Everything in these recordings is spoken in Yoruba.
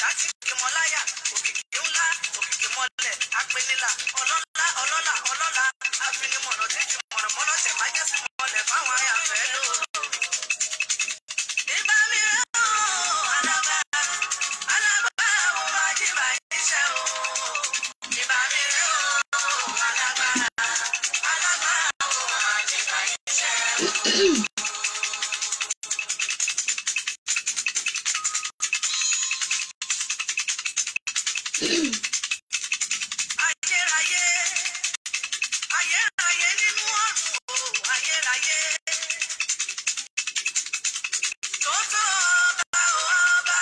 Ẹ̀dá tí kì mọ́ láyà, òkìkí ńlá, òkìkí mọ́lẹ̀, apẹnilà, ọlọ́lá, ọlọ́lá, ọlọ́lá, àfinimọ̀nà títí mọ̀nàmọ́ná tẹ̀ máa jẹ́ sí mọ́lẹ̀ fáwọn àyànfẹ́ lóru. Ìbá mi rẹ̀ o, alágbára, alágbára wo máa jí bá iṣẹ́ o. Ìbá mi rẹ̀ o, alágbára, alágbára wo máa jí bá iṣẹ́ o. Ayérayé, ayérayé nínú ọ̀run o, ayérayé. Tótó ọba o ọba,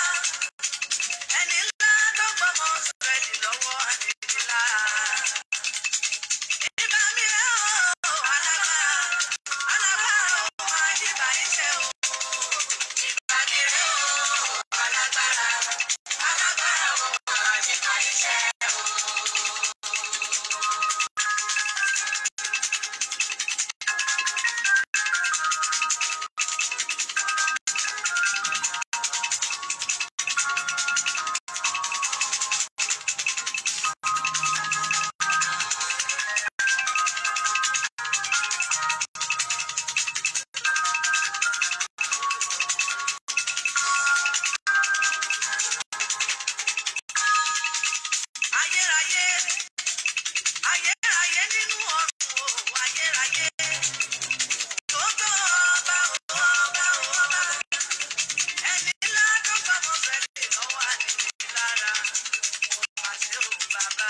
ẹni ńlá tó gbọ́mọ sọ̀rẹ́dì lọ́wọ́ àdìdìlá. Ìbá mi rẹ̀ o, alágbára, alágbára o, máa jíbà iṣẹ́ o. Ìbá mi rẹ̀ o, alágbára, alágbára o, máa jíbà iṣẹ́ o. Ayérayé, ayérayé nínú ọ̀run o, ayérayé. Tótó ọba o, ọba o, ọba. Ẹni ńlá tó gbọ́mọ fẹ́lẹ̀ lọ́wọ́ àdìdì lára. Mo mà ṣe o bàbá.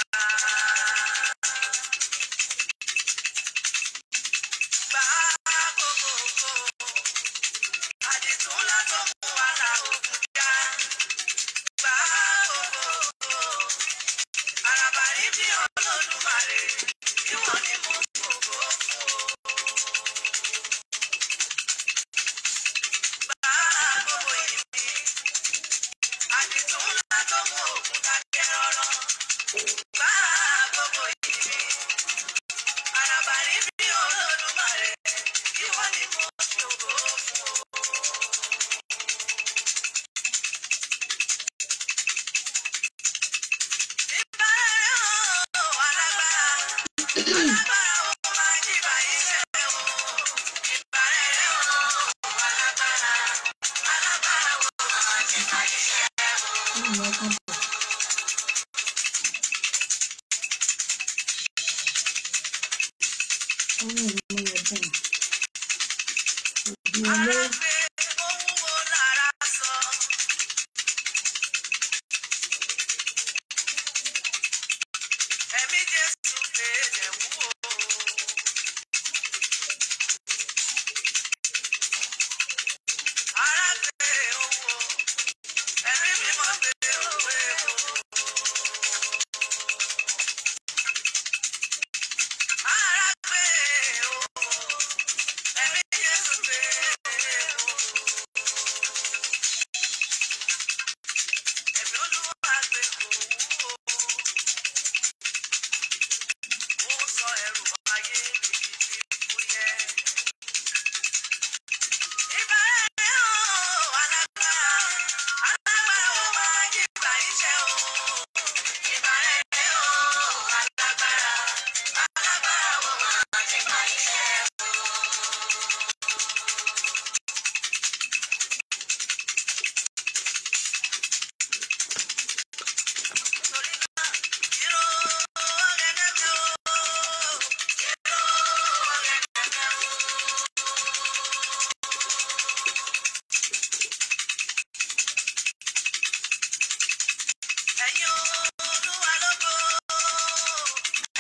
Gbà gbogbogbò. Àdìtú ńlá tó mú wàhálà òkun já. Gbà gbogbogbò. Àràbàrí bí Olódùmarè, ìwọ ni mo fògo fún o. Gbà gbogbo ìmí, àdìtú ńlá tó mú òkun dákẹ́ rọ́rọ́. Gbà gbogbo ìmí, àràbàrí bí Olódùmarè, ìwọ ni mo fògo fún o. Ìbá rẹ̀ o, alágbára. Alágbára o, máa jíbà iṣẹ́ o. Ìbá rẹ̀ o, alágbára. Alágbára o, máa jíbà iṣẹ́ o. Ara gbé ohun wo lára sọ. Ẹ̀mí Jésù gbé ẹ̀wù o. Ara gbé ohun o. Ẹ̀mí mímọ́ gbé òwe o. Ara gbé o. Ẹ̀mí Jésù gbé o. Ẹ̀mí Olúwa gbé òwú o. Ó sọ ẹrù ayé mi di fífúyẹ́. Ìbá rẹ̀ o, alágbára, alágbára o máa jíbà iṣẹ́ o. Ìbá rẹ̀ o, alágbára, alágbára o máa jíbà iṣẹ́ o. Torí náà, ìró ọ̀gẹ̀dẹ̀ o, ìró ọ̀gẹ̀dẹ̀ o. Ẹ̀yin Olúwa lógo,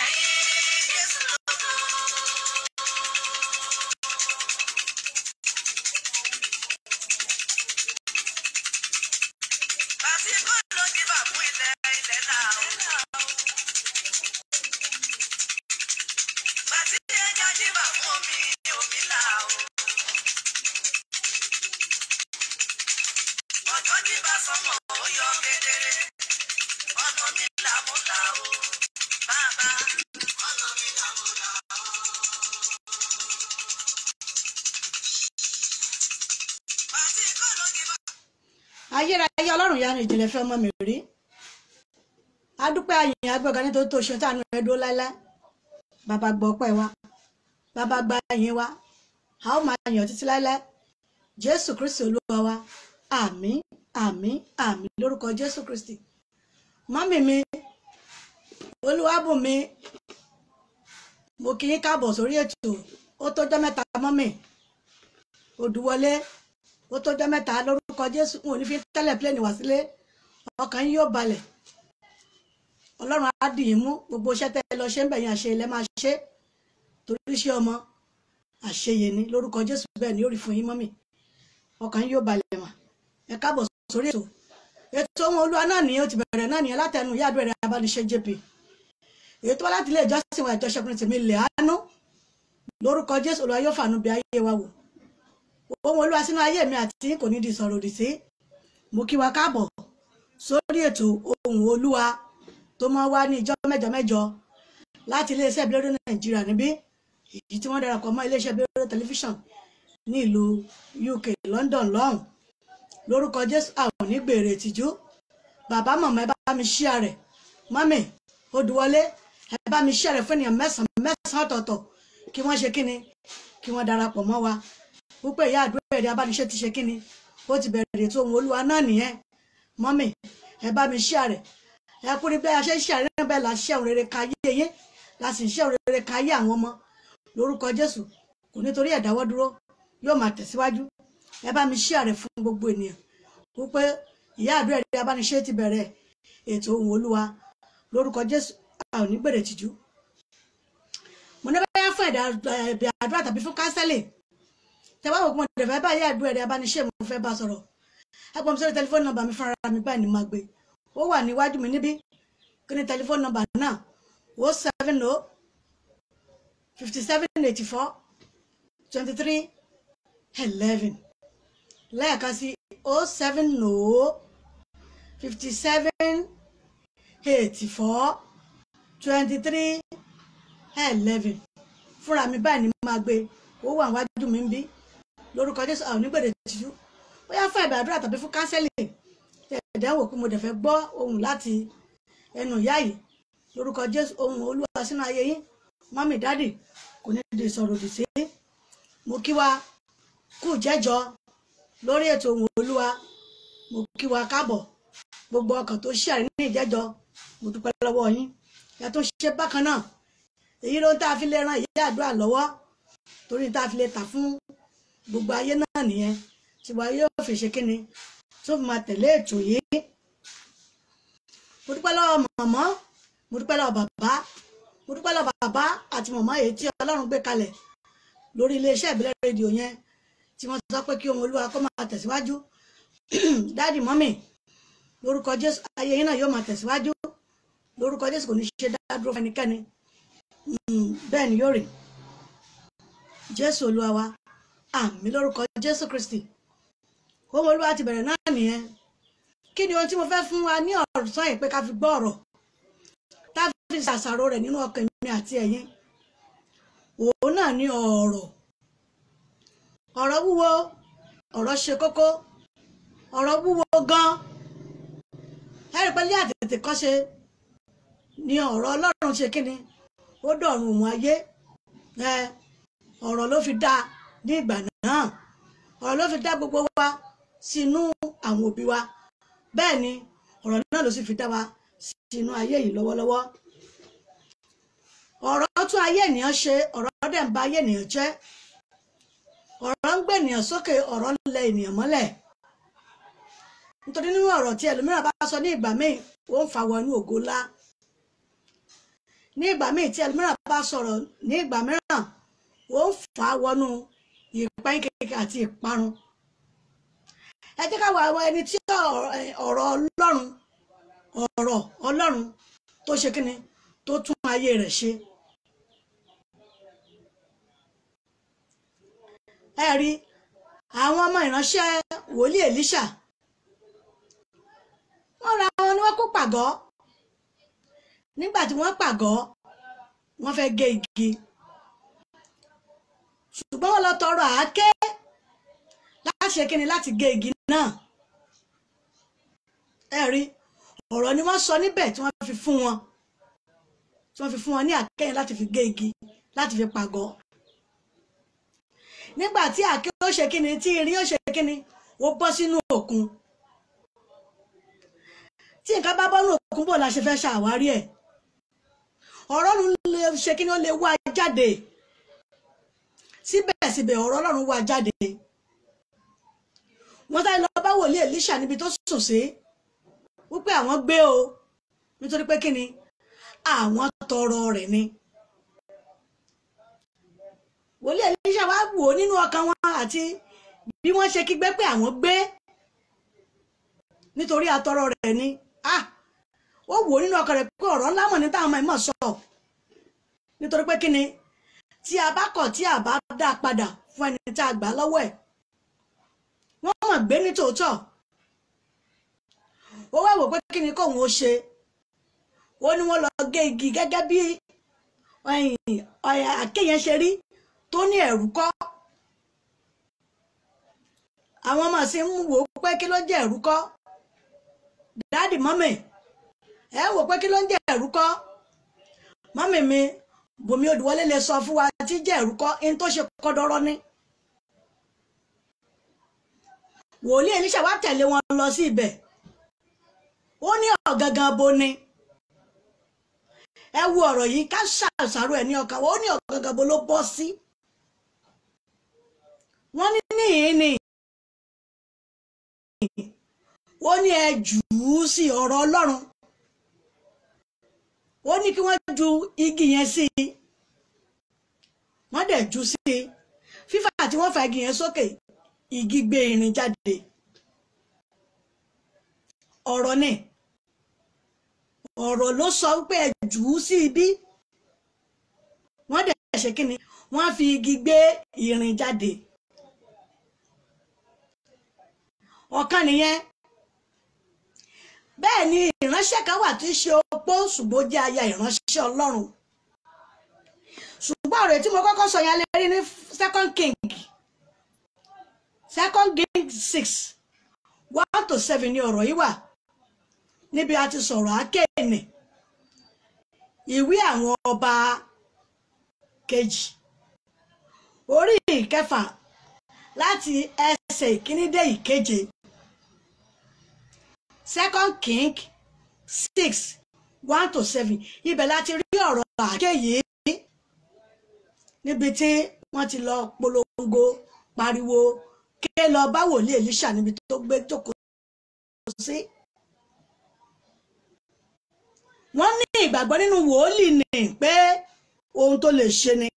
ẹ̀yin Jésù lógo. Bàtí kò ló jí bà fún ilẹ̀ ilẹ̀ là ó. Bàtí ẹja jí bà fún omi omi là ó. Ọjọ́ jí bà sánmọ̀ ó yọ kedere. Ọ̀nà mi là mo là ó. Bàbá. Ọ̀nà mi là mo là ó. Bàtí kò ló jí bà. Ayérayé Ọlọ́run yanu ìjìnlẹ̀ fẹ́ ọmọ mi rí. Adúpẹ́ ayìn agbẹ́ga nítorí tó ṣe tánu ẹ dúró láíláí. Bàbá gbọ́ ọpẹ́ wa, bàbá gba ẹ̀yìn wa, a ó máa yàn títí láíláí. Jésù Kristi Olúwa wa, àmín àmín àmín lórúkọ Jésù Kristi. Mọ́mì mi, Olúwabùnmi, mo kí yín káàbọ̀ sórí ètò. Ó tọ́jọ́ mẹ́ta mọ́mì, Odùwọlé, ó tọ́jọ́ mẹ́ta lórúkọ Jésù. N ò ní fi tẹ́lẹ̀ pílẹ̀nì wá sílé, ọkàn yín yóò balẹ̀. Ọlọ́run á dì yín mú, gbogbo iṣẹ́ tẹ́ ẹ lọ ṣe ń bẹ̀yìn àṣẹ ilẹ̀ máa ṣe, torí iṣẹ́ ọmọ àṣeyè ni lórúkọ Jésù. Bẹ́ẹ̀ ni ó rí fún yín mọ́mì, ọkàn yín yóò balẹ̀ mà. Ẹ káàbọ̀ sórí ètò. Ètò ohun Olúwa náà nìyẹn, ó ti bẹ̀rẹ̀ náà nìyẹn látẹnu ìyá àdúrà rẹ̀ abániṣe JP. Ètò wa láti ilé ìjọsìn wa ìjọsìn tèmi lè àánú lórúkọ Jésù. Olúwa yóò fàánú bí ayé wa wò. Ohun Olúwa sínú ayé mi àti kò ní di sọ̀rọ̀ òdì sí. Mo kí wa káàbọ̀ sórí ètò ohun Olúwa tó máa wá ní ìjọ mẹ́jọ mẹ́jọ láti iléeṣẹ́ ìbílẹ̀ Nàìjíríà níbí, èyí tí wọ́n darapọ̀ mọ́ iléeṣẹ́ ìbílẹ̀ tẹlifíṣàn ní ìlú UK London lọ́hùn. Lórúkọ Jésù, àwọn ò ní gbèrè ìtìjú. Bàbá màmá, ẹ bá mi ṣíà rẹ̀. Mọ́mì Odùwọlé, ẹ bá mi ṣíà rẹ̀ fún ènìyàn mẹ́sàn-án mẹ́sàn-án ọ̀tọ̀ọ̀tọ̀ kí wọ́n ṣe kíni, kí wọ́n darapọ̀ mọ́ wa. Wípé ìyá àdúrà ẹ̀rí abániṣe ti ṣe kíni, ó ti bẹ̀rẹ̀ ètò ohun Olúwa náà nìyẹn. Mọ́mì, ẹ bá mi ṣíà rẹ̀. Ẹ kúrí bẹ́ẹ̀ a ṣe ń ṣíà rẹ̀ náà, bẹ́ẹ̀ la ṣe òun rere ka ayé yín, la sì ń ṣe òun rere ka ayé àwọn ọmọ. Lórúkọ Jésù, kò nítorí ẹ̀dáwọ́ dúró, yóò máa tẹ̀síwájú. Ẹ bá mi ṣíà rẹ̀ fún gbogbo ènìyàn wípé ìyá àdúrà ẹ̀rí abániṣe ti bẹ̀rẹ̀ ètò ohun Olúwa. Lórúkọ Jésù, a ò ní gbèrè tìjú. Mo ní bẹ́ẹ̀ fún ẹ̀bẹ̀ àdúrà tàbí fún kánsẹ́lì. Tẹ bá wò pé mo dẹ̀ fẹ́ bá ìyá àdúrà ẹ̀rí abániṣe, mo fẹ́ bá sọ̀rọ̀, ẹ pọ̀ mi sórí tẹlifóònù nọ́mbà mi fúnra mi báyìí ni màá gbé. Ó wà níwájú mi níbí. Kí ni tẹlifóònù nọ́mbà náà? 070 57 84 23 11. Lẹ́ẹ̀kan sí 070 57 84 23 11. Fúnra mi báyìí ni màá gbé. Ó wà níwájú mi níbí. Lórúkọ Jésù, àwọn onígbèrè tìjú. Ó yá fún ẹ̀bẹ̀ àdúrà tàbí fún kánsẹ́lì. Ẹ̀dá wò pé mo dẹ̀ fẹ́ gbọ́ ohùn láti ẹnu ìyá yìí. Lórúkọ Jésù, ohùn Olúwa sínú ayé yín, mọ́mì dádì, kò ní di sọ̀rọ̀ òdì sí. Mo kí wa kú jẹ́jọ́ lórí ètò ohùn Olúwa. Mo kí wa káàbọ̀. Gbogbo ọkàn tó ṣí àrí ní ìjẹ́jọ́, mo dúpẹ́ lọ́wọ́ yín. Ẹ tún ṣe bákan náà. Èyí ló ń tá a fi lè ran ìyá àdúrà lọ́wọ́, torí tá a fi lè tà fún gbogbo ayé náà nìyẹn, tí wàá yóò fi ṣe kíni tó fi máa tẹ̀lé ètò yìí. Mo dúpẹ́ lọ́wọ́ mọ̀mọ́, mo dúpẹ́ lọ́wọ́ bàbá, mo dúpẹ́ lọ́wọ́ bàbá àti mọ̀mọ́ èyí tí Ọlọ́run gbé kalẹ̀ lórí iléeṣẹ́ ìbílẹ̀ rédíò yẹn, tí wọ́n sọ pé kí ohun Olúwa kó máa tẹ̀síwájú. Dáàdì mọ́mì, lórúkọ Jésù, ayé yín náà yóò máa tẹ̀síwájú. Lórúkọ Jésù, kò ní ṣe dádúró fún ẹnikẹ́ni. Bẹ́ẹ̀ ni yóò rí. Jésù Olúwa wa, àmín lórúkọ Jésù Kristi. Ohun Olúwa ti bẹ̀rẹ̀ náà nìyẹn. Kí ni ohun tí mo fẹ́ fún wa ní ọ̀sán yìí pé ká fi gbọ́ ọ̀rọ̀, tá fi ṣàṣàrò rẹ̀ nínú ọkàn mi àti ẹ̀yin? Òun náà ní ọ̀rọ̀. Ọ̀rọ̀ wúwo, ọ̀rọ̀ ṣe kókó, ọ̀rọ̀ wúwo gan. Ẹ rí pé ní àtètè kọ́ṣe ni ọ̀rọ̀ Ọlọ́run ṣe kíni, ó dọ̀run òun ayé. Ọ̀rọ̀ ló fi dá ní ìgbà náà. Ọ̀rọ̀ ló fi dá gbogbo wa sínú àwọn òbí wa. Bẹ́ẹ̀ ni ọ̀rọ̀ náà ló sì fi dá wa sínú ayé yìí lọ́wọ́lọ́wọ́. Ọ̀rọ̀ tún ayé ènìyàn ṣe, ọ̀rọ̀ dẹ̀ ń ba ayé ènìyàn jẹ́. Ọ̀rọ̀ ń gbé ènìyàn sókè, ọ̀rọ̀ ń lẹ ènìyàn mọ́lẹ̀. Nítorí nínú ọ̀rọ̀ tí ẹlòmíràn bá sọ ní ìgbà míì, ó ń fa wọnú ògo ńlá. Ní ìgbà míì tí ẹlòmíràn bá sọ̀rọ̀ ní ìgbà mìíràn, ó ń fa wọnú ìpayín kékeré àti ìparun. Ẹ jẹ́ ká wo àwọn ẹni tí ọ̀rọ̀ Ọlọ́run, ọ̀rọ̀ Ọlọ́run tó ṣe kíni, tó tún ayé rẹ̀ ṣe. Ẹ rí àwọn ọmọ ìránṣẹ́ wòlíì Èlíṣà, wọ́n ra wọn ni wọ́n kó pàgọ́. Nígbà tí wọ́n pàgọ́, wọ́n fẹ́ gé igi, ṣùgbọ́n wọ́n lọ tọrọ àáké láti ṣe kíni, láti gé igi náà. Ẹ rí ọ̀rọ̀ ni wọ́n sọ níbẹ̀ tí wọ́n fi fún wọn, tí wọ́n fi fún wọn ní àáké yẹn láti fi gé igi, láti fi pàgọ́. Nígbà tí àáké ó ṣe kíni, tí irin ó ṣe kíni, ó bọ́ sínú òkun. Tí nǹkan bá bọ́ nínú òkun, bò la ṣe fẹ́ ṣàwárí ẹ̀? Ọ̀rọ̀ Ọlọ́run lè ṣe kíni, ó lè wá jáde. Síbẹ̀síbẹ̀ ọ̀rọ̀ Ọlọ́run wá jáde. Wọ́n sáré lọ bá wòlíì Èlíṣà níbi tó sùn sí, wípé àwọn gbé o, nítorí pé kíni, àwọn tọrọ rẹ̀ ni. Wòlíì Èlíṣà wá wò ó nínú ọkàn wọn àti bí wọ́n ṣe kígbe pé àwọn gbé nítorí atọrọ rẹ̀ ni. Ó wò ó nínú ọkàn rẹ̀ pé ọ̀rọ̀ ńlá mọ̀ ní táwọn ọmọ ẹ̀ mọ̀ sọ, nítorí pé kíni, tí a bá kọ̀, tí a bá dá padà fún ẹni tí a gbà lọ́wọ́ ẹ̀, wọ́n mọ̀ gbé ní tòótọ́. Ó wá wò pé kíni kóun ó ṣe. Ó ní wọ́n lọ gé igi gẹ́gẹ́ bí àáké yẹn ṣe rí tó ní ẹ̀rù kọ́. Àwọn ọmọ sì ń wò ó pé kí ló ń jẹ́ ẹ̀rù kọ́. Dáàdì mọ́mì, ẹ wò pé kí ló ń jẹ́ ẹ̀rù kọ́. Mọ́mì mi Bùnmi Odùwọlé lè sọ fún wa tí jẹ́ ẹ̀rù kọ́, in tó ṣe kọ́dọ́rọ́ ní. Wòlíì Èlíṣà wá tẹ̀lé wọn lọ sí ibẹ̀. Ó ní ọ̀gangan bo ni. Ẹ wo ọ̀rọ̀ yìí, ká ṣàṣàrò ẹ̀ ní ọkàn. Ó ní ọ̀gangan bo ló bọ́ sí. Wọ́n ní níhìn ni. Ó ní ẹ jù ú sí ọ̀rọ̀ Ọlọ́run. Ó ní kí wọ́n ju igi yẹn sí i. Wọ́n dẹ̀ jù sí i. Fífà tí wọ́n fa igi yẹn sókè, igi gbé irin jáde. Ọ̀rọ̀ ni. Ọ̀rọ̀ ló sọ pé ẹ jù ú sí ibi. Wọ́n dẹ̀ ṣe kíni, wọ́n fi igi gbé irin jáde. Ọ̀kan nìyẹn. Bẹ́ẹ̀ ni ìránṣẹ́ kan wà tí í ṣe opó, ṣùgbọ́n ó jẹ́ aya ìránṣẹ́ Ọlọ́run. Ṣùgbọ́n ọ̀rọ̀ tí mo kọ́kọ́ sọ yẹn lè rí ní Second King, Second King 6:1-7 ní ọ̀rọ̀ yìí wà, níbi a ti sọ̀rọ̀ Ákéènì, ìwé àwọn ọba kejì, orí ìkẹfà láti ẹsẹ̀ ìkíní dé ìkeje. Second King 6:1-7, ibẹ̀ láti rí ọ̀rọ̀ àáké yìí, níbi tí wọ́n ti lọ polongo pariwo ké lọ bá wòlíì Èlíṣà níbi tó gbé jókòó sí. Wọ́n ní ìgbàgbọ́ nínú wòlíì ní pé ohun tó lè ṣe ni.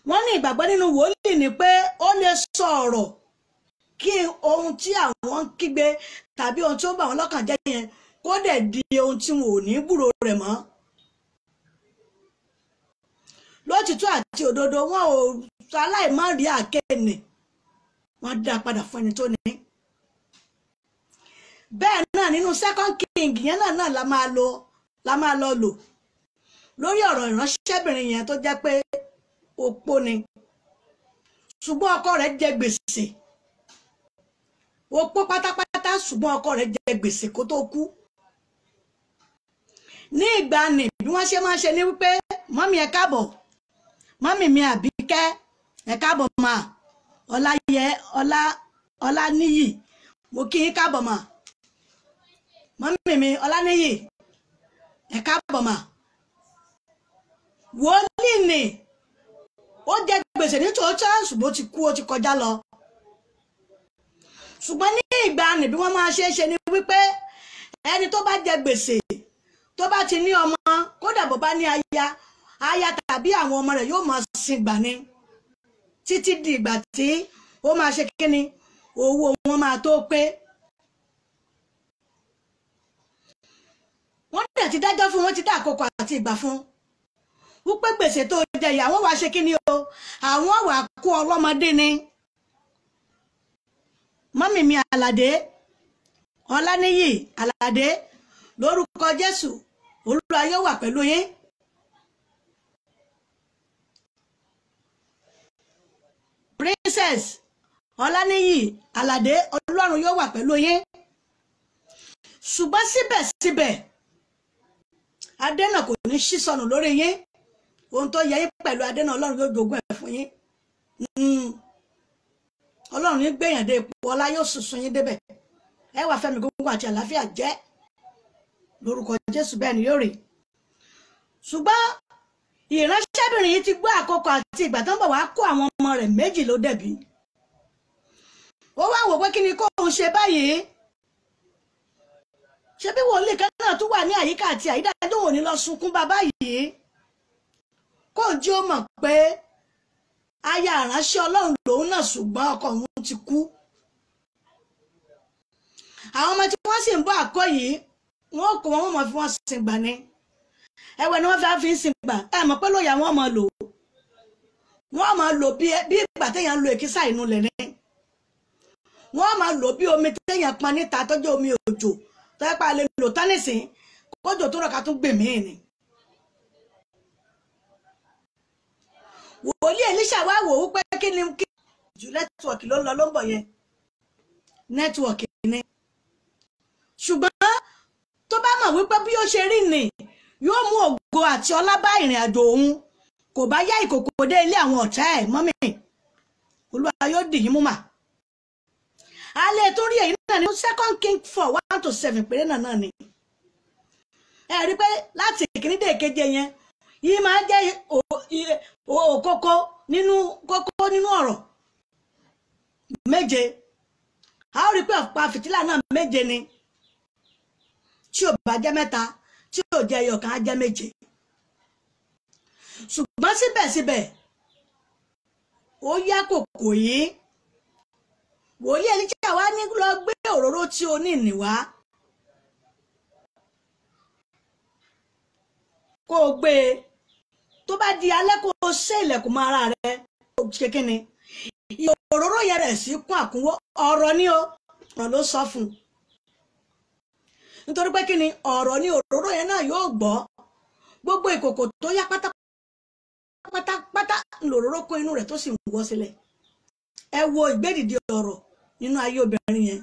Wọ́n ní ìgbàgbọ́ nínú wòlíì ní pé ó lè sọ ọ̀rọ̀ kí ohun tí àwọn ń kígbe tàbí ohun tí ó bà wọ́n lọ́kàn jẹ́ yẹn kó dẹ̀ di ohun tí wọn ò ní gbúrò rẹ̀ mọ́. Lótìtọ́ àti òdodo, wọn ò aláìmọ́ rí àáké nì, wọ́n dá padà fún ẹni tó ní. Bẹ́ẹ̀ náà nínú Second King yẹn náà la máa lọ lò lórí ọ̀rọ̀ ìránṣẹ́bìnrin yẹn tó jẹ́ pé opó ni, ṣùgbọ́n ọkọ rẹ̀ jẹ gbèsè. Opó pátápátá, ṣùgbọ́n ọkọ rẹ̀ jẹ gbèsè kó tó kú. Ní ìgbà nì bí wọ́n ṣe máa ń ṣe ní wípé mọ́mí ẹ káàbọ̀, mọ́mí mi Àbíkẹ́ ẹ káàbọ̀ mà, Ọláyẹ Ọláníyì mo kí yín káàbọ̀ mà, mọ́mí mi Ọláníyì ẹ káàbọ̀ mà. Wòlíì ni ó jẹ gbèsè ní tòótọ́, ṣùgbọ́n ó ti kú, ó ti kọjá lọ. Ṣùgbọ́n ní ìgbà nì bí wọ́n máa ṣe é ṣe ni wípé ẹni tó bá jẹ gbèsè, tó bá ti ní ọmọ, kódà bó bá ní aya, aya tàbí àwọn ọmọ rẹ̀ yóò máa sin gbà ni títí di ìgbà tí ó máa ṣe kíni, owó wọn máa tó pé. Wọ́n dẹ̀ ti dájọ́ fún wọn, ti dá àkókò àti ìgbà fún wípé gbèsè tó jẹ yìí, àwọn wàá ṣe kíni o, àwọn wàá kó ọlọ́mọdé ni. Mọ́mì mi Àlàdé Ọláníyì Àlàdé, lórúkọ Jésù Olúwa yóò wà pẹ̀lú yín. Princess Ọláníyì Àlàdé, Ọlọ́run yóò wà pẹ̀lú yín. Ṣùgbọ́n síbẹ̀síbẹ̀ adé náà kò ní ṣí sọnù lórí yín. Ohun tó yẹ yín pẹ̀lú adé náà Ọlọ́run yóò jogún ẹ̀ fún yín. Ọlọ́run ní gbẹ̀yàn dé ipò ọlá, yóò sùn yín débẹ̀. Ẹ wà fẹ́mi gbogbo àti àlàáfíà jẹ́ lórúkọ Jésù, bẹ́ẹ̀ ni yóò rí. Ṣùgbọ́n ìránṣẹ́bìnrin yìí ti gbọ́ àkókò àti ìgbà tó ń bọ̀ wá kó àwọn ọmọ rẹ̀ méjì ló dẹ̀bi. Ó wá wò pé kí ni kóun ṣe báyìí. Ṣé bí wòlíì kan náà tún wà ní àyíká àti àyídá tó wò ní lọ sunkún bàbá yìí, kóun jí ó mọ̀ pé aya ìránṣẹ́ Ọlọ́run lòun náà, ṣùgbọ́n ọkọ òun ti kú. Àwọn ọmọ tí wọ́n sì ń bọ́ àkọ́ yìí, wọ́n kó wọn mọ̀ fi wọ́n sìn gbà ni. Ẹwẹ́ ni wọ́n fẹ́ fi sìn gbà. Ẹ mọ̀ pé lóyà wọ́n máa lò, wọ́n máa lò bí ìgbà téèyàn ń lo èkísà inú lẹ̀ ni. Wọ́n máa lò bí omi téèyàn pọn níta tọ́jú omi òjò tọ́jú pa lè lò tán nísìn kójò tó rọ̀ ká tún gbè míì ni. Wòlíì Èlíṣà wá wò ó pé kí ni kí jù nẹ́tíwọ̀kì ló ń lọ ló ń bọ̀ yẹn, nẹ́tíwọ̀kì ni. Ṣùgbọ́n tó bá mọ̀ wípé bí ó ṣe rí ni yóò mú ògo àti ọlá bá ìrìn àjò òun, kò bá yá ìkòkò dé ilé àwọn ọ̀tá ẹ̀. Mọ́mì, Olúwa yóò dì yín mú mà. Alẹ́ tó rí èyí náà ní 2 Kings 4:1-7 péré náà ni. Ẹ rí pé láti ìkíní dé ìkeje yẹn yìí máa jẹ́ òkókó nínú kókó nínú ọ̀rọ̀ méje. A ó rí pé ọ̀pá fìtílà náà méje ni. Tí ò bá jẹ́ mẹ́ta, tí ò jẹ́ ẹyọ kan, á jẹ́ méje. Ṣùgbọ́n síbẹ̀síbẹ̀ ó yá kòkò yìí. Wòlíì Èlíṣà wá ní lọ gbé òróró tí o ní ìní wá, kó o gbé e. Tó bá di alẹ́ kó o ṣe ilẹ̀kùn mọ́ ara rẹ, kó o ṣe kíni òróró yẹn rẹ̀ sí kún àkúnwó. Ọ̀rọ̀ ni o, ọ̀rọ̀ ló sọ fún un. Nítorí pé kíni ọ̀rọ̀ ni òróró yẹn náà yóò gbọ́. Gbogbo ìkòkò tó yá pátápátápátá lòróró kún inú rẹ̀ tó sì ń wọ́ sílẹ̀. Ẹ wo ìgbédìde ọ̀rọ̀ nínú ayé obìnrin yẹn.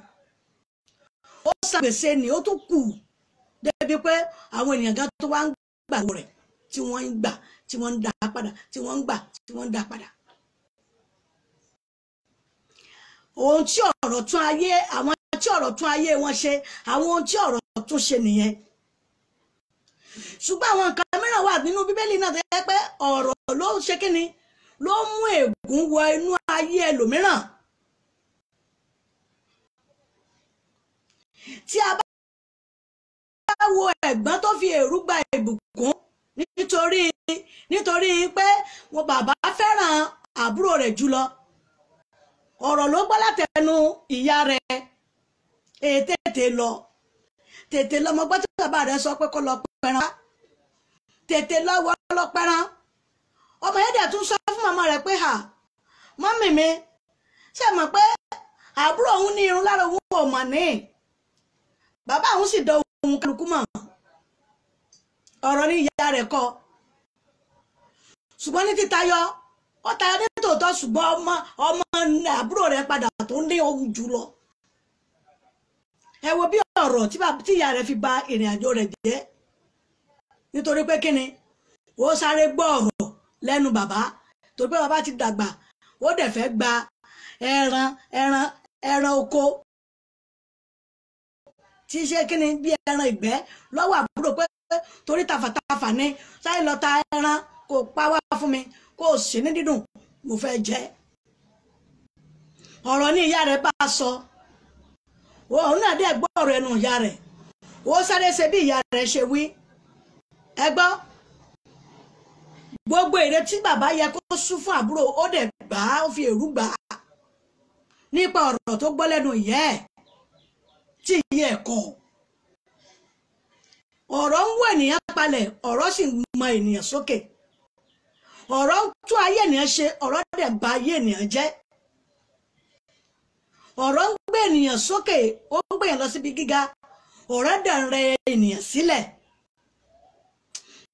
Ó san gbèsè ni ó tún kù débi pé àwọn ènìyàn gan tó wá ń gbà rẹ̀, tí wọ́n ń gbà, tí wọ́n ń dá padà, tí wọ́n ń gbà, tí wọ́n ń dá padà. Ohun tí ọ̀rọ̀ tún ayé àwọn tí ọ̀rọ̀ tún ayé wọn ṣe, àwọn ohun tí ọ̀rọ̀ tún ṣe nìyẹn. Ṣùgbọ́n àwọn nǹkan mìíràn wà nínú Bíbélì náà tó yẹ pé ọ̀rọ̀ ló ń ṣe kíni ló mú ègún wọ inú ayé ẹlòmíràn. Tí a bá wo ẹ̀gbọ́n tó fi èrú gba ìbùkún nítorí pé wọn bàbá fẹ́ràn àbúrò rẹ̀ jùlọ, ọ̀rọ̀ ló gbọ́ látẹnu ìyá rẹ̀. Èyí tètè lọ, tètè lọ, mo gbọ́ tí bàbá rẹ̀ sọ pé kó lọ pẹran, tètè lọ wọ́ lọ pẹran. Ọmọ yẹn dẹ̀ tún sọ fún màmá rẹ̀ pé hà, mọ́mì mi, ṣe mọ̀ pé àbúrò òun ní irun lára òun ò mọ̀ ní. Bàbá òun sì dán òun kálukú mọ̀. Ọ̀rọ̀ ní ìyá rẹ̀ kọ. Ṣùgbọ́n ní títayọ, ó tayọ ní tòótọ́, ṣùgbọ́n ọmọ àbúrò rẹ̀ padà tó ní ohun jù lọ. Ẹ wo bí ọ̀rọ̀ tí ìyá rẹ̀ fi ba ìrìn àjò rẹ̀ jẹ́. Nítorí pé kíni ó sáré gbọ́ ọ̀rọ̀ lẹ́nu bàbá, torí pé bàbá ti dàgbà, ó dẹ̀ fẹ́ gba ẹran ẹran ẹran oko tí ṣe kíni bí ẹran ìgbẹ́ lọ́wọ́ àbúrò, pé torí tafàtafà ni sáré lọ ta ẹran kó pa wá fún mi, kó sì ní dídùn mo fẹ́ jẹ. Ọ̀rọ̀ ní ìyá rẹ̀ bá sọ, òun náà dẹ̀ gbọ́ ọ̀rọ̀ ẹnu ìyá rẹ̀, ó sáré ṣe bí ìyá rẹ̀ ṣe wí. Ẹ gbọ́, gbogbo èrè tí bàbá yẹ kó sú fún àbúrò, ó dẹ̀ gbà á, ó fi èrú gbà á nípa ọ̀rọ̀ tó gbọ́ lẹ́nu ìyá ẹ̀ tí ìyá ẹ̀ kọ̀. Ọ̀rọ̀ ń wọ ènìyàn palẹ̀, ọ̀rọ̀ sì ń mọ ènìyàn sókè. Ọ̀rọ̀ ń tún ayé ènìyàn ṣe, ọ̀rọ̀ dẹ̀ bà ayé ènìyàn jẹ́. Ọ̀rọ̀ ń gbé ènìyàn sókè, ó ń gbé ènìyàn lọ síbi gíga, ọ̀rọ̀ dẹ̀ ń rẹ ènìyàn sílẹ̀.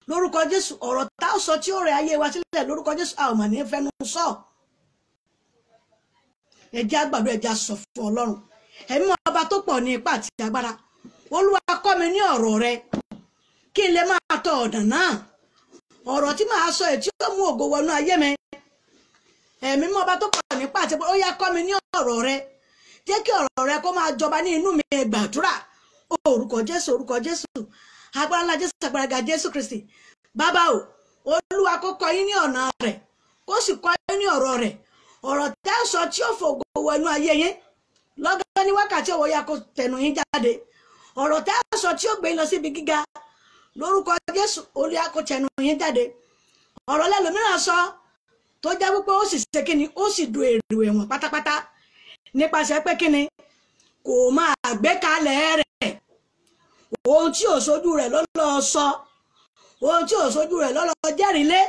Lórúkọ Jésù, ọ̀rọ̀ tá ó sọ tí ó rẹ ayé wa sílẹ̀ lórúkọ Jésù, a ò mà ní fẹnu sọ. Ẹ jẹ́ á gbàdúrà, ẹ jẹ́ á sọ fún Ọlọ́run. Ẹ̀mí ọba tó pọ̀ ní ipá àti agbára. Olúwa kọ́ mi ní ọ̀rọ̀ rẹ kí n lè máa tọ ọ̀nà náà. Ọ̀rọ̀ tí màá sọ èyí tí ó mú ògo wọnú ayé mi, ẹ̀mí mọ́ ọba tó pọ̀ nípa àti ó yá kọ́ mi ní ọ̀rọ̀ rẹ, jẹ́ kí ọ̀rọ̀ rẹ kó máa jọba ní inú mi. Gbàdúrà. Orúkọ Jésù, orúkọ Jésù, agbára ńlá Jésù, agbára ga Jésù Kristi. Bàbá o, Olúwa kó kọ́ yín ní ọ̀nà rẹ̀, kó sì kọ́ yín ní ọ̀rọ̀ rẹ̀. Ọ̀rọ̀ tẹ́ sọ tí ó fògo wọnú ayé yín lọ́gán ní wákàtí ọ̀wọ́ ya kó tẹnu yín jáde. Ọ̀rọ̀ tẹ́ sọ tí ó gbé yín lọ síbi gíga lórúkọ Jésù, Olúwa kó tẹnu yín jáde. Ọ̀rọ̀ lẹ́lòmíràn sọ tó jẹ́ wípé ó sì ṣe kíni, ó sì du èrò ẹ̀wọ̀n pátápátá nípasẹ̀ pé kíni kò máa gbé kalẹ̀ rẹ̀. Ohun tí ò sójú rẹ̀ ló lọ sọ, ohun tí ò sójú rẹ̀ ló lọ jẹ́rìí lé.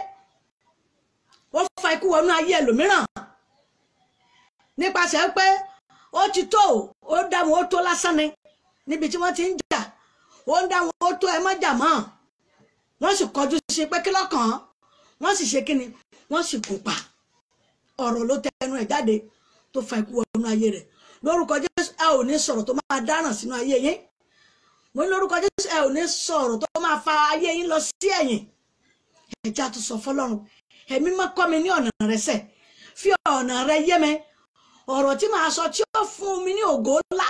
Ó fa ikú wọnú ayé ẹlòmíràn nípasẹ̀ pé ó ti tó, ó dá wọn ó tó lásán ni níbi tí wọ́n ti ń jà, ó ń dá wọn ó tó, ẹ má jà mọ́. Wọ́n sì kọjú sí pé kí lọ́kàn, wọ́n sì ṣe kíni, wọ́n sì kó pa. Ọ̀rọ̀ ló tẹnu ẹ̀ jáde tó fa ikú wọnú ayé rẹ̀. Lórúkọ Jésù, ẹ ò ní sọ̀rọ̀ tó máa dáràn sínú ayé yín. Mo ní lórúkọ Jésù, ẹ ò ní sọ̀rọ̀ tó máa fa ayé yín lọ sí ẹ̀yìn. Ẹja tó sọ fọ́lọ́run, ẹ̀mí má kọ́ mi ní ọ̀nà rẹ sẹ̀, fi ọ̀nà rẹ yé mi. Ọ̀rọ̀ tí màá sọ tí ó fún mi ní ògo ńlá,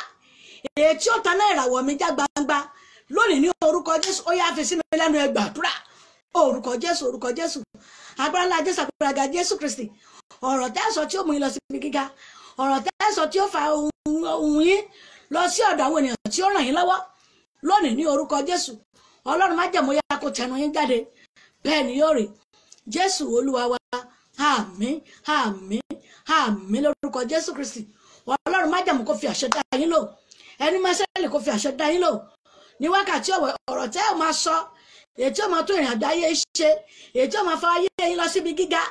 èyí tí ó taná ìràwọ̀ mi já gbangba lónìí ní orúkọ Jésù, ó yá fi sí mi lẹ́nu. Ẹ gbàdúrà. Orúkọ Jésù, orúkọ Jésù, agbára ńlá Jésù, agbára ga Jésù Kristi. Ọ̀rọ̀ tẹ́ sọ tí ó mú yín lọ síbi gíga, ọ̀rọ̀ tẹ́ sọ tí ó fa ohùn yín lọ sí ọ̀dọ̀ àwọn ènìyàn tí ó ràn yín lọ́wọ́ lónìí ní orúkọ Jésù, Ọlọ́run májẹ̀mú yá kó tẹnu yín jáde. Bẹ́ẹ̀ ni yóò rí. Jésù Olúwa wa, àmín, àmín, àmín lórúkọ Jésù Kristi. Ọlọ́run májẹ̀mú kó fi àṣẹ dá yín lò, ẹni mẹ́sẹ̀lì kó fi àṣẹ dá yín lò ní wákàtí ọ̀wọ̀. Ọ̀rọ̀ tẹ́ ẹ máa sọ èyí tí ó máa tún ìrìn àjò ayé yín ṣe, èyí tí ó máa fa ayé yín lọ síbi gíga,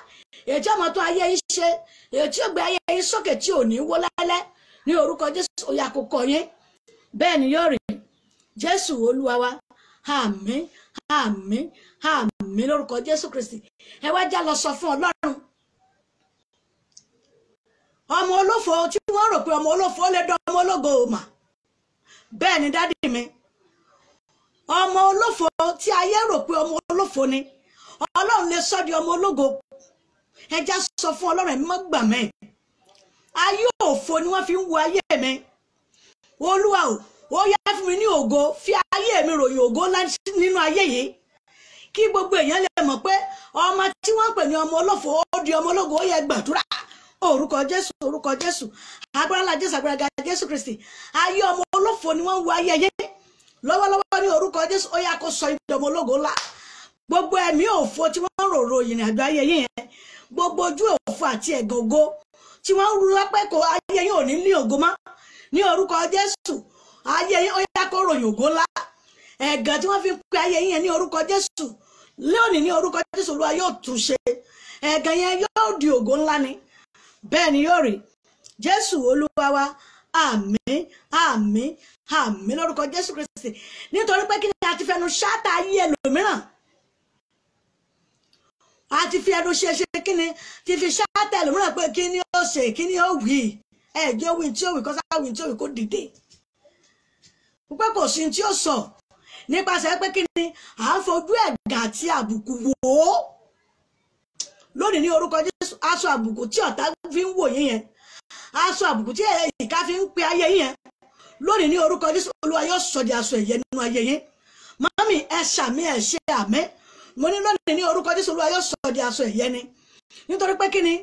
èyí tí ó máa tún ayé yín ṣe, èyí tí ó gbé ayé yín sókè tí ò ní wó lálẹ́ ní orúkọ Jésù, ó yá kó kọ́ yín. Bẹ́ẹ̀ ni yóò rí. Jésù Olúwa wa, àmín, àmín, àmín lórúkọ Jésù Kristi. Ẹ wá já lọ sọ fún Ọlọ́run. Ọmọ olófo tí wọ́n rò pé ọmọ olófo lè dán ọmọ ológo mà, bẹ́ẹ̀ ni dádì mi. Ọmọ olófo tí ayé rò pé ọmọ olófo ni, Ọlọ́run lè sọ di ọmọ ológo. Ẹja sọ fún Ọlọ́run, ẹ̀mí mọ́ gbà mí. Ayé òfo ni wọ́n fi ń wo ayé mi. Olúwa o, ó yá fún mi ní ògo, fi ayé mi ròyìn ògo nínú ayé yìí, kí gbogbo èèyàn lè mọ̀ pé ọmọ tí wọ́n pè ní ọmọ olófo ó di ọmọ ológo. Ó yẹ gbàdúrà. Orúkọ Jésù, orúkọ Jésù, agbára ńlá Jésù, agbára ga Jésù Kristi. Ayé ọmọ olófo ni wọ́n ń wo ayé yẹn lọ́wọ́lọ́wọ́ ní orúkọ Jésù, ó yá kó sọ ìdí ọmọ ológo ńlá. Gbogbo ẹ̀mí òfo tí wọ́n ń rorò ìrìn àjò ayé yín yẹn, gbogbo ojú òfo àti ẹ̀gàn ògo tí wọ́n ń ru lápẹ́ kó ayé yín ò ní ní ògo mọ́ ní orúkọ Jésù, ayé yín ó yá kó ròyìn ògo ńlá. Ẹ̀gàn tí wọ́n fi ń pe ayé yín yẹn ní orúkọ Jésù lónìí ní orúkọ Jésù, Olúwa yóò tún ṣe. Ẹ̀gàn yẹn yóò di ògo ńlá ni. Bẹ́ẹ̀ ni yóò rí. Jésù Olúwa wa, àmín, àmín, àmín lórúkọ Jésù Kristi. Nítorí pé kí ni a ti fẹnu ṣáàtà ayé ẹlòmíràn, a ti fi ẹnu ṣe kí ni ti fi ṣáàtà ẹlòmíràn pé kí ni ó ṣe, kí ni ó wí, ẹ̀jẹ̀ wí tí ó wí, kọ́sá wí tí ó wí, kó dìde pé kò sí tí ó sọ nípasẹ̀ pé kí ni à ń fojú ẹ̀gàn àti àbùkù wò ó lónìí ní orúkọ Jésù. Aṣọ àbùkù tí ọ̀tá fi ń wò yín yẹn, aṣọ àbùkù tí ìka fi ń pe ayé yín yẹn lónìí ní orúkọ Jésù, Olúwa yóò sọ di aṣọ ẹ̀yẹ nínú ayé yín. Mami, ẹ ṣàmì, ẹ ṣe àmín. Mo ní lónìí ní orúkọ Jésù, Olúwa yóò sọ di aṣọ ẹ̀yẹ ni. Nítorí pé kí ni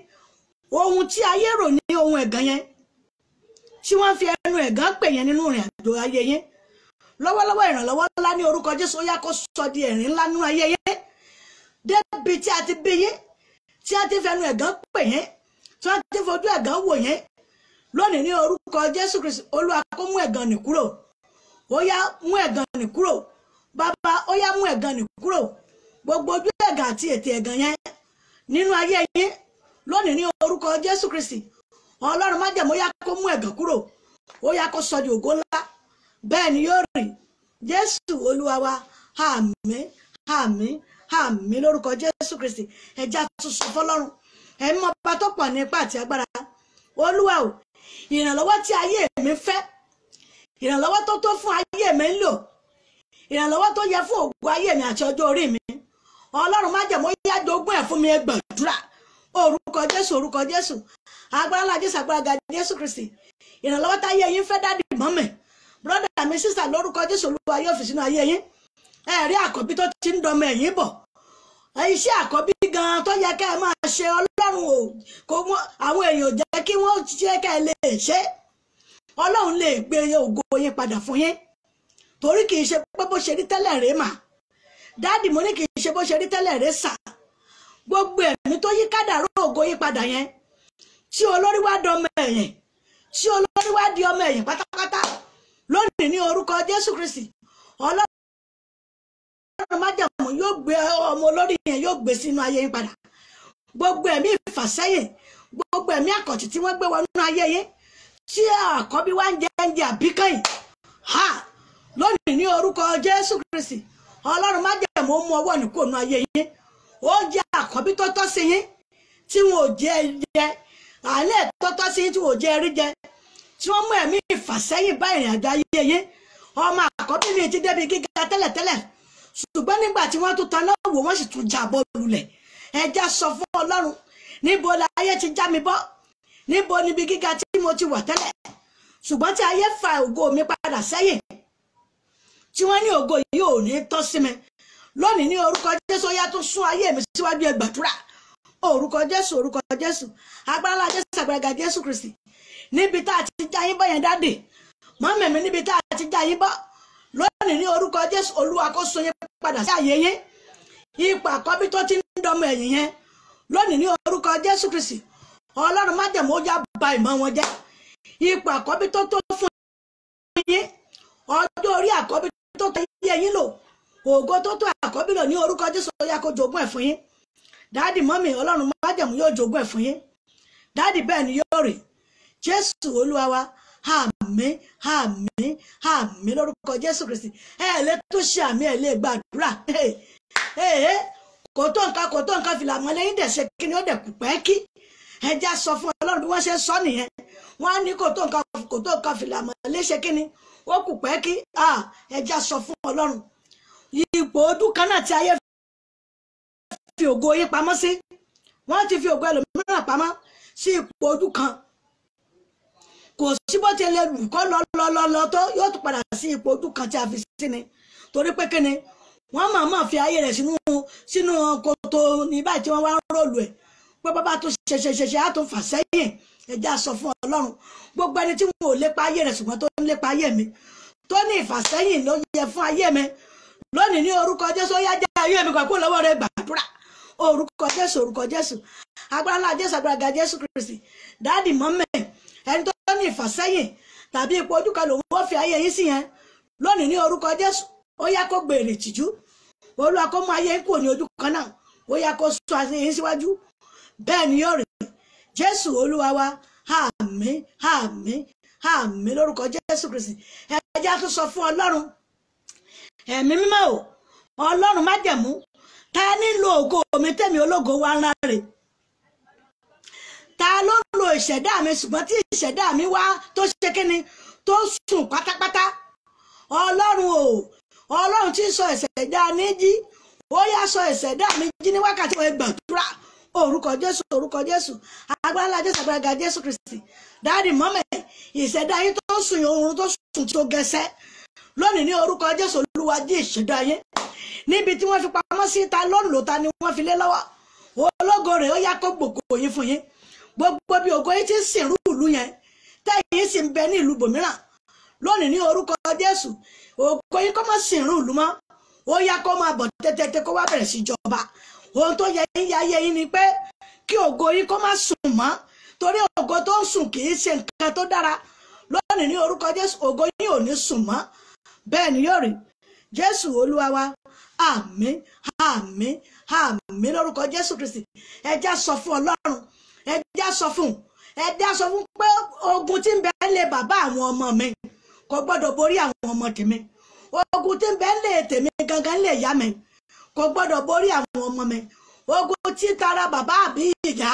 ohun tí ayé rò ní ohun ẹ̀gàn yẹn tí wọ́n fi ẹnu ẹ̀gàn pè yẹn nínú ìrìn àjò ayé yín lọ́wọ́lọ́wọ́, ìrànlọ́wọ́ ńlá ní orúkọ Jésù, ó yá kó sọ di ẹ̀rín ńlá nínú ayé yín. Débi tí a ti bí yín, tí a ti fẹnu ẹ̀gàn pè yín, tí wọ́n ti fojú ẹ̀gàn wò yín lónìí ní orúkọ Jésù Kristi, Olúwa kó mú ẹ̀gàn nì kúrò. Ó yá mú ẹ̀gàn nì kúrò. Bàbá, ó yá mú ẹ̀gàn nì kúrò. Gbogbo ojú ẹ̀gàn àti ètè ẹ̀gàn yẹn nínú ayé yín lónìí ní orúkọ Jésù Kristi, Ọlọ́run májẹ̀mú, ó yá kó mú ẹ̀gàn kúrò, ó yá kó sọ di ògo ńlá. Bẹ́ẹ̀ ni yóò rí. Jésù Olúwa wa, àmín, àmín, àmín lórúkọ Jésù Kristi. Ẹja tún sọ fọ́lọ́run, ẹ̀mí ọba tó pọ̀ ní ipá àti agbára, Olúwa o, ìrànlọ́wọ́ tí ayé mi fẹ́, Ìrànlọ́wọ́ tó tó fún ayé mi ń lò, ìrànlọ́wọ́ tó yẹ fún ògo ayé mi àti ọjọ́ orí mi, Ọlọ́run májẹ̀mú yá jogún ẹ̀ fún mi. Ẹ gbàdúrà. Orúkọ Jésù, orúkọ Jésù, agbára ńlá Jésù, agbára ga Jésù Kristi. Ìrànlọ́wọ́ táyé yín fẹ́, daddy, mummy, brother mi, sister, lórúkọ Jésù, Olúwa yóò fi sínú ayé yín. Ẹ rí àkọ́bí tó ti ń dọmọ ẹ̀yìn bọ̀, iṣẹ́ àkọ́bí gan-an tó yẹ ká ẹ máa ṣe, Ọlọ́run ò kó àwọn èèyàn jẹ́ kí wọ́n ṣe ká ẹ lè ṣe. Ọlọ́run lè gbé ògo yín padà fún yín, torí kì í ṣe pé bó ṣe rí tẹ́lẹ̀ rèé mà. Daddy, mo ní kì í ṣe bó ṣe rí tẹ́lẹ̀ rèé sà. Gbogbo ẹ̀mí tó yí kádàrá ògo yín padà yẹn, tí olórí wá dọmọ ẹ̀yìn, tí olórí wá di ọmọ ẹ̀yìn pátápátá lónìí, ní orúkọ Jésù Kristi, Ọlọ́run májẹ̀mú yóò gbé ọmọ olórí yẹn, yóò gbé sínú ayé yín padà. Gbogbo ẹ̀mí ìfàsẹ́yìn, gbogbo ẹ̀mí àkọ̀tì tí wọ́n gbé wọnú ayé yín, tí àkọ́bí wá ń jẹ ń jẹ àbíkẹ́yìn ha lónìí, ní orúkọ Jésù Kristi, Ọlọ́run májẹ̀mú ó mú ọwọ́ nìkó nú ayé yín. Oúnjẹ àkọ́bí tó tọ́ sí yín tí wọn ò jẹ jẹ, àlẹ́ tó tọ́ sí yín tí wọn ò jẹ rí jẹ, tí wọ́n mú ẹ̀mí ìfàsẹ́yìn bá ìrìn àjò ayé yín. Ọmọ àkọ́bí mi ti débi gíga tẹ́lẹ̀tẹ́lẹ̀, ṣùgbọ́n nígbà tí wọ́n tún taná wò, wọ́n sì tún já bọ́ lulẹ̀. Ẹja sọ fún Ọlọ́run: níbo la ayé ti já mi bọ́? Níbo níbi gíga tí mo ti wà tẹ́lẹ̀, ṣùgbọ́n tí ayé fa ògo mi padà sẹ́yìn, tí wọ́n ní ògo yìí ò ní tọ́ sí mi? Lónìí, ní orúkọ Jésù, ó yá, tún sún ayé mi síwájú. Ẹ gbàdúrà. Orúkọ Jésù, orúkọ Jésù, agbára Jésù, agbára Jésù Kristi. Níbi tá a ti já yín bọ́ yẹn, daddy, mummy mi, níbi tá a ti já yín bọ́ lónìí, ní orúkọ Jésù, Olúwa kó sún yín padà sí àyè yín. Ipò àkọ́bí tó ti ń dọmọ ẹ̀yìn yẹn lónìí, ní orúkọ Jésù Kristi, Ọlọ́run májẹ̀mú ó yá ba ìmọ̀ wọn jẹ́. Ipò àkọ́bí tó tó fún yín, ọjọ́ orí àkọ́bí tó tó yẹ yín lò, ògo tó tó àkọ́bí lò, ní orúkọ Jésù, ó yá kó jogún ẹ̀ fún yín. Daddy, mummy, Ọlọ́run májẹ̀mú yóò jogún ẹ̀ fún yín. Daddy, bẹ́ẹ̀ ni yóò rí. Jésù Olúwa wa. Àmín, àmín, àmín lórúkọ Jésù Kristi. Ẹ lè tún ṣe àmín, ẹ lè gbàdúrà. Kò tó nǹkan, kò tó nǹkan, fìlà mọ́ lẹ́yìn dẹ̀ ṣe kí ni, ó dẹ̀ kù pẹ́ kí. Ẹ já sọ fún Ọlọ́run bí wọ́n ṣe sọ nìyẹn. Wọ́n á ní kò tó nǹkan, kò tó nǹkan, fìlà mọ́ léṣe kí ni, ó kù pẹ́ kí. Ẹ já sọ fún Ọlọ́run: ipò ojú kan náà tí ayé fi ògo yín pamọ́ sí, wọ́n ti fi ògo ẹlòmíràn pamọ́ sí ipò ojú kan. Kò sí bó ti lè lù kọ́ lọ lọ lọ lọ tó, yóò tún padà sí ipò ojú kan tí a fi sí ni. Torí pé kí ni? Wọ́n máa máa fi ayé rẹ̀ sínú kòtò ní báyìí tí wọ́n wá ń roll ẹ̀ pé bàbá tó ṣe ṣe ṣe ṣe á tún fà sẹ́yìn. Ẹja sọ fún Ọlọ́run: gbogbo ẹni tí wọn ò lépa ayé rẹ̀, ṣùgbọ́n tó ń lépa ayé mi, tó ní ìfàsẹ́yìn ló yẹ fún ayé mi lónìí, ní orúkọ Jésù, ó yá jẹ́ ayé mi kó lọ́wọ́ rẹ̀. Gbàdúrà. Orúkọ Jésù, orúkọ Jésù, agbára ńlá Jésù, agbára ga Jésù Kristi. Daddy, mummy, ẹni tó ní ìfàsẹ́yìn tàbí ipò ojú kan lòun ó fi ayé yín sí yẹn lónìí, ní orúkọ Jésù, ó yá kó gbèrè tìjú. Olúwa kó mú ayé yín kúrò ní ojú kan náà, ó yá kó sọ ayé yín síwájú. Bẹ́ẹ̀ ni yóò rí. Jésù Olúwa wa. Àmín, àmín, àmín lórúkọ Jésù Kristi. Ẹjẹ́ á tún sọ fún Ọlọ́run: Ẹ̀mí Mímọ́ o, Ọlọ́run májẹ̀mú, ta nílò ògo mi tẹ̀mí ológo wa ń ráre? Ta ló ń lo ìṣẹ̀dá mi, ṣùgbọ́n tí ìṣẹ̀dá mi wá tó ṣe kíni, tó sùn pátápátá? Ọlọ́run o, Ọlọ́run tí ń sọ ìṣẹ̀dá ní jí, ó yá, sọ ìṣẹ̀dá mi jí ní wákàtí wọn. Gbàdúrà. Orúkọ Jésù, orúkọ Jésù, agbára ńlá Jésù, agbára ga Jésù Kristi. Daddy, mummy, ìṣẹ̀dá yín tó sùn, oorun tó sùn tí ó gẹsẹ́ lónìí, ní orúkọ Jésù, Olúwa jí ìṣẹ̀dá yín níbi tí wọ́n fi pamọ́ sí. Ta ló ń lò? Ta ni wọ́n fi lé lọ́wọ́? Ológo rẹ̀, ó yá kó gbòkó yín fún yín. Gbogbo bí ògo yín ti ń sìnrú ìlú yẹn, tẹ́yìn sì ń bẹ ní ìlú bòmíràn lónìí, ní orúkọ Jésù, ògo yín kó má sìnrú ìlú mọ́. Ó yá, kó máa bọ̀ tẹ́tẹ́tẹ́, kó wá bẹ̀rẹ̀ sí jọba. Ohun tó yẹ yín yáyé yín ni pé kí ògo yín kó má sùn mọ́, torí ògo tó ń sùn kì í ṣe nǹkan tó dára. Lónìí, ní orúkọ Jésù, ògo yín ò ní sùn mọ́. Bẹ́ẹ̀ ni yóò rí. Jésù Olúwa wa. Àmín, àmín, àmín lórúkọ Jésù Kristi. Ẹjá sọ fún Ọlọ́run, ẹjá sọ fún, ẹjá sọ fún pé ogun tí ń bẹ lé bàbá àwọn ọmọ mi kò gbọ́dọ̀ borí àwọn ọmọ tèmi. Ogun tí ń bẹ lé tèmi gangan lè yá mi kò gbọ́dọ̀ borí àwọn ọmọ mi. Ogun tí tara bàbá àbí ìyá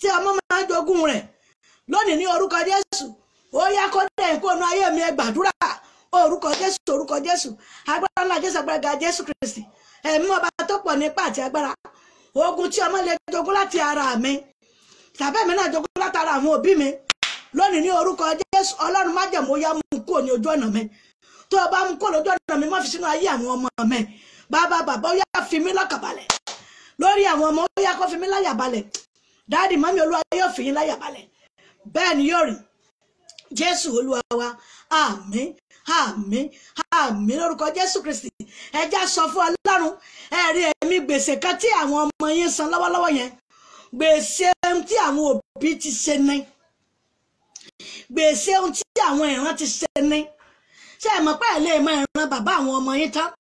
tí ọmọ máa ń jogún rẹ̀ lónìí, ní orúkọ Jésù, Ó yá kó dẹ̀yìn kúrò nínú ayé mi. Ẹ gbàdúrà. Orúkọ Jésù, orúkọ Jésù, agbára ńlá Jésù, agbára ga Jésù Kristi, ẹ̀mí ọba tó pọ̀ nípa àti agbára. Ogun tí ọmọ lè jogún láti ara mi tàbí èmi náà jogún látara àwọn òbí mi lónìí, ní orúkọ Jésù, Ọlọ́run májẹ̀mú, ó yá mú kúrò ní ojú ọ̀nà mi. Tó o bá mú kúrò lójú ọ̀nà mi, má fi sínú ayé àwọn ọmọ mi. Bàbá, bàbá, ó yá fi mí lọ́kàn balẹ̀ lórí àwọn ọmọ. Ó yá kó fi mí láyà balẹ̀. Daddy, mummy, Olúwa yóò fi yín láyà balẹ̀. Bẹ́ẹ̀ ni yóò rí. Jésù Olúwa wa. Àmín, àmín, àmín lórúkọ Jésù Kristi. Ẹ já sọ fún Ọlọ́run. Ẹ rí ẹ̀mí gbèsè kan tí àwọn ọmọ yín san lọ́wọ́lọ́wọ́ yẹn, gbèsè tí àwọn òbí ti ṣe ní, gbèsè ohun tí àwọn ìran ti ṣe ní. Ṣé ẹ mọ̀ pé ẹ lè mọ ìran bàbá àwọn ọmọ yín tán?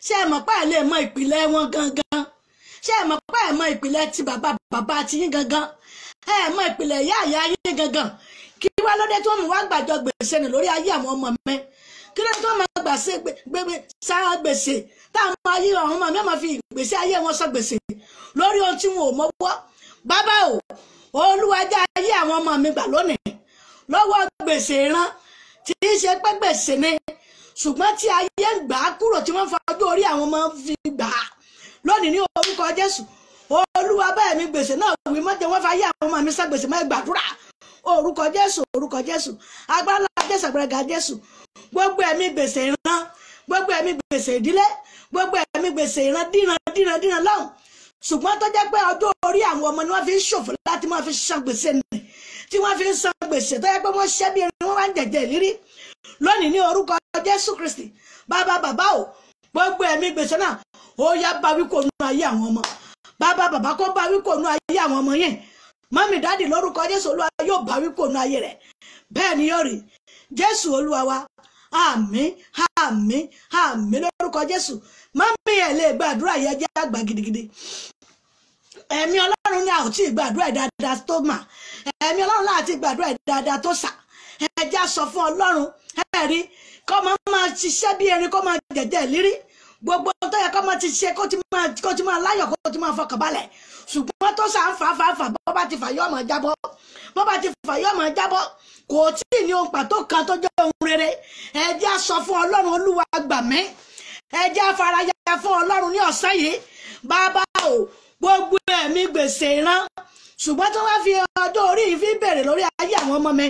Ṣé ẹ mọ̀ pé ẹ lè mọ ìpìlẹ̀ wọn gangan? Ṣé ẹ mọ̀ pé ẹ mọ ìpìlẹ̀ ti bàbá bàbá ti yín gangan? Ẹ mọ ìpìlẹ̀ ìyá ìyá yín gangan. Kí wá lóde tó mú wá gbàjọ gbèsè nì lórí ayé àwọn ọmọ mi? Kí ló tó máa gbàṣẹ gbégbé sára gbèsè táwọn ayé àwọn ọmọ mi máa fi ìgbésí ayé wọn sọ gbèsè lórí ohun tí wọn ò mọwọ́? Bàbá o, Olúwa, já ayé àwọn ọmọ mi gbà lónìí lọ́wọ́ gbèsè ìran tí í ṣe pé gbèsè ni, ṣùgbọ́n tí ayé ń gbà á kúrò, tí wọ́n fa ọjọ́ orí àwọn ọmọ fi gbà á lónìí. Ní orúkọ Jésù, Olúwa, bẹ́ẹ̀ mi gbèsè náà wí mọ́jẹ wọ́n fa ayé àwọn ọmọ mi sá gbèsè mọ́. Gbàdúrà. Orúkọ Jésù, orúkọ Jésù, agbára Jésù, agbára ga Jésù. Gbogbo ẹ̀mí gbèsè ìran, gbogbo ẹ̀mí gbèsè ìdílé, gbogbo ẹ̀mí gbèsè ìran díran díran díran lọ́hùn, ṣùgbọ́n tó jẹ́ pé ọjọ́ orí àwọn ọmọ ni wọ́n fi ń ṣòfò láti máa fi san gbèsè nì, tí wọ́n fi ń san gbèsè tó yẹ pé wọ́n ṣẹ́ bí erin, wọ́n wá ń jẹ̀jẹ̀ ìlérí lónìí, ní orúkọ Jésù Kristi. Bàbá, bàbá o, gbogbo ẹ̀mí gbèsè náà, ó yá bá wí kò nú ayé àwọn ọmọ. Bàbá, bàbá, kó bá wí kò nú ayé àwọn ọmọ yẹn. Mummy, daddy, lórúkọ Jésù, Olúwa yóò bá wí kò nú ayé rẹ̀. Bẹ́ẹ̀ ni yóò rí. Jésù Olúwa wa. Àmín, àmín, àmín lórúkọ Jésù. Mummy, ẹ̀ lè gbàdúrà yẹn, jẹ́ àgbà gidigidi. Ẹ̀mí Ọlọ́run ní àwọn tí gbàdúrà dáadáa tó mà. Ẹ̀mí Ọlọ́run láti gbàdúrà dáadáa tó sà. Ẹ já sọ fún Ọlọ́run. Ẹ rí kọ́ máa máa ṣiṣẹ́ bí erin, kó máa jẹ̀jẹ̀ ìlérí, gbogbo tó yẹ kó máa ti ṣe, kó ti máa láyọ̀, kó ti máa fọkàn balẹ̀, ṣùgbọ́n tó sà ń fà fà fà, bó bá ti fà yóò máa jábọ́, bó bá ti fà yóò máa jábọ́. Kò tí ì ní ohun pàtó kan tó jẹ́ ohun rere. Ẹ jẹ́ á sọ fún Ọlọ́run: Olúwa, gbà mí. Ẹ jẹ́ á faraya fún Ọlọ́run ní ọ̀sán yìí. Bàbá o, gbogbo ẹ̀mí gbèsè ìran, ṣùgbọ́n tó wá fi ọjọ́ orí yìí fi bèrè lórí ayé àwọn ọmọ mi,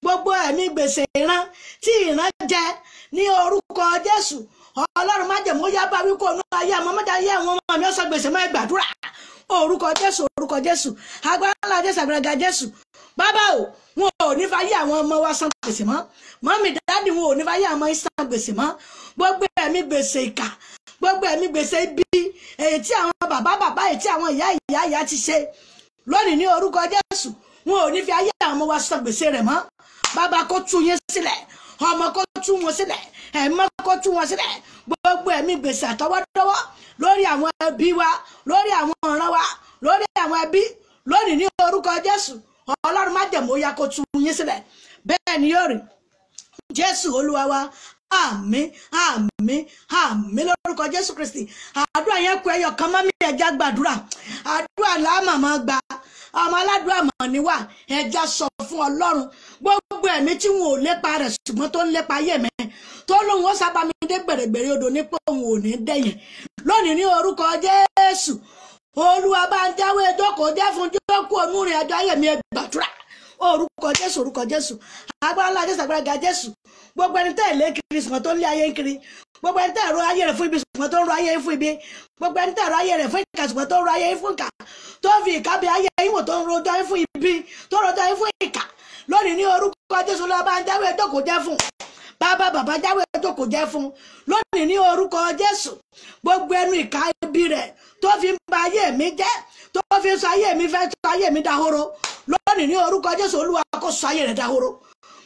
gbogbo ẹ̀mí gbèsè ìran tí ìran jẹ, ní orúkọ Jésù, Ọlọ́run májẹ̀mú, yá bá wí kó nú ayé àwọn ọmọdé, ayé àwọn ọmọ mi ọ̀sán gbèsè mọ́. Gbàdúrà. Orúkọ Jésù, orúkọ Jésù, agbára ńlá Jésù, agbára ga Jésù. Bàbá o, wọn ò ní fayé àwọn ọmọ wa san gbèsè mọ́. Mummy, daddy, wọn ò ní fayé àwọn ọmọ yín san gbèsè mọ́. Gbogbo ẹ̀mí gbèsè ìkà, gbogbo ẹ̀mí gbèsè ibi, èyí tí àwọn bàbá bàbá, èyí tí àwọn ìyá ìyá ìyá ti ṣe lónìí, ní orúkọ Jésù, wọn ò ní fi ayé àwọn ọmọ wa san gbèsè rẹ̀ mọ́. Bàbá kó tú yín sílẹ̀, ọmọ kó tú wọn sílẹ̀, ẹ̀mọ́ kó tú wọn sílẹ̀. Gbogbo ẹ̀mí gbèsè àtọwọ́dọ́wọ́ lórí àwọn ẹbí wa, lórí àwọn ọ̀ràn wa, lórí àwọn ẹbí lónìí, ní orúkọ Jésù, Ọlọ́run májẹ̀mú, ó yá kó tú yín sílẹ̀. Bẹ́ẹ̀ ni yóò rí. Jésù Olúwa wa. Àmín, àmín, àmín lórúkọ Jésù Kristi. Àdúrà yẹn kú ẹyọ kan. Mummy, ẹ já gbàdúrà. Àdúrà làámà máa gba, ọmọ aládùúrà mọ̀ níwà. Ẹ já sọ fún Ọlọ́run: gbogbo ẹ̀mí tí wọn ò lépa rẹ̀, ṣùgbọ́n tó ń lépa ayé mi, tó lóun ó sábà mi dé gbèrègbèrè odò ní pé òun ò ní dẹ̀yìn lónìí, ní orúkọ Jésù, Olúwa bá ń jáwé jókòó jẹ́ fún jókòó onúrin àjọ ayé mi. Ẹ gbàdúrà. Orúkọ Jésù, orúkọ Jésù, agbára ńlá Jésù, agbára ga Jésù. Gbogbo ẹni tẹ́ ẹ̀ lé kiri, ṣùgbọ́n tó ń lé ayé ń kiri, gbogbo ẹni tẹ́ ẹ̀ ro ayé rẹ̀ fún ibi, ṣùgbọ́n tó ń ro ayé fún ibi, gbogbo ẹni tẹ́ ẹ̀ ro ayé rẹ̀ fún ìkà, ṣùgbọ́n tó ń ro ayé fún ìkà, tó fi ìkà bí ayé yín wò, tó ń rojọ́ yín fún ibi, tó ń rojọ́ yín fún ìkà lónìí, ní orúkọ Jésù, lọ́ba bá ń jáwé jókòó jẹ́ fún. Bàbá, bàbá, jáwé jókòó jẹ́ fún lónìí, ní orúkọ Jésù. Gbogbo ẹnu ìkà ibi rẹ̀ tó fi ń ba ayé mi jẹ́, tó fi ń sọ ayé mi, fẹ́ sọ ayé mi dahoro lónìí, ní orúkọ Jésù, Olúwa kó sọ ayé rẹ̀ dahoro.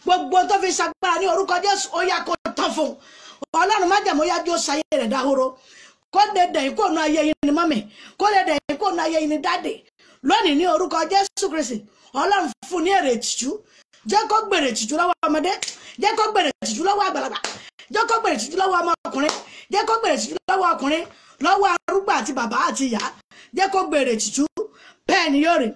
Gbogbo tó fi ṣagbára, ní orúkọ Jésù, ó yá kó tán fún un. Ọlọ́run májẹ̀mú, yá jó sọ ayé rẹ̀ dahoro. Kó lè dẹ̀yìn kó nu ayé yín ni mummy, kó lè dẹ̀yìn kó nu ayé yín ni daddy lónìí, ní orúkọ Jésù Kristi. Ọlọ́run fún ní èrè ìtìjú. Jẹ́ kó gbèrè ìtìjú lọ́wọ́ ọmọdé, jẹ́ kó gbèrè ìtìjú lọ́wọ́ àgbàlagbà, jẹ́ kó gbèrè ìtìjú lọ́wọ́ ọmọkùnrin, jẹ́ kó gbèrè ìtìjú lọ́wọ́ ọkùnrin, lọ́wọ́ arúgbó àti bàbá àti ìyá. Jẹ́ kó gbèrè ìtìjú. Bẹ́ẹ̀ ni yóò rí.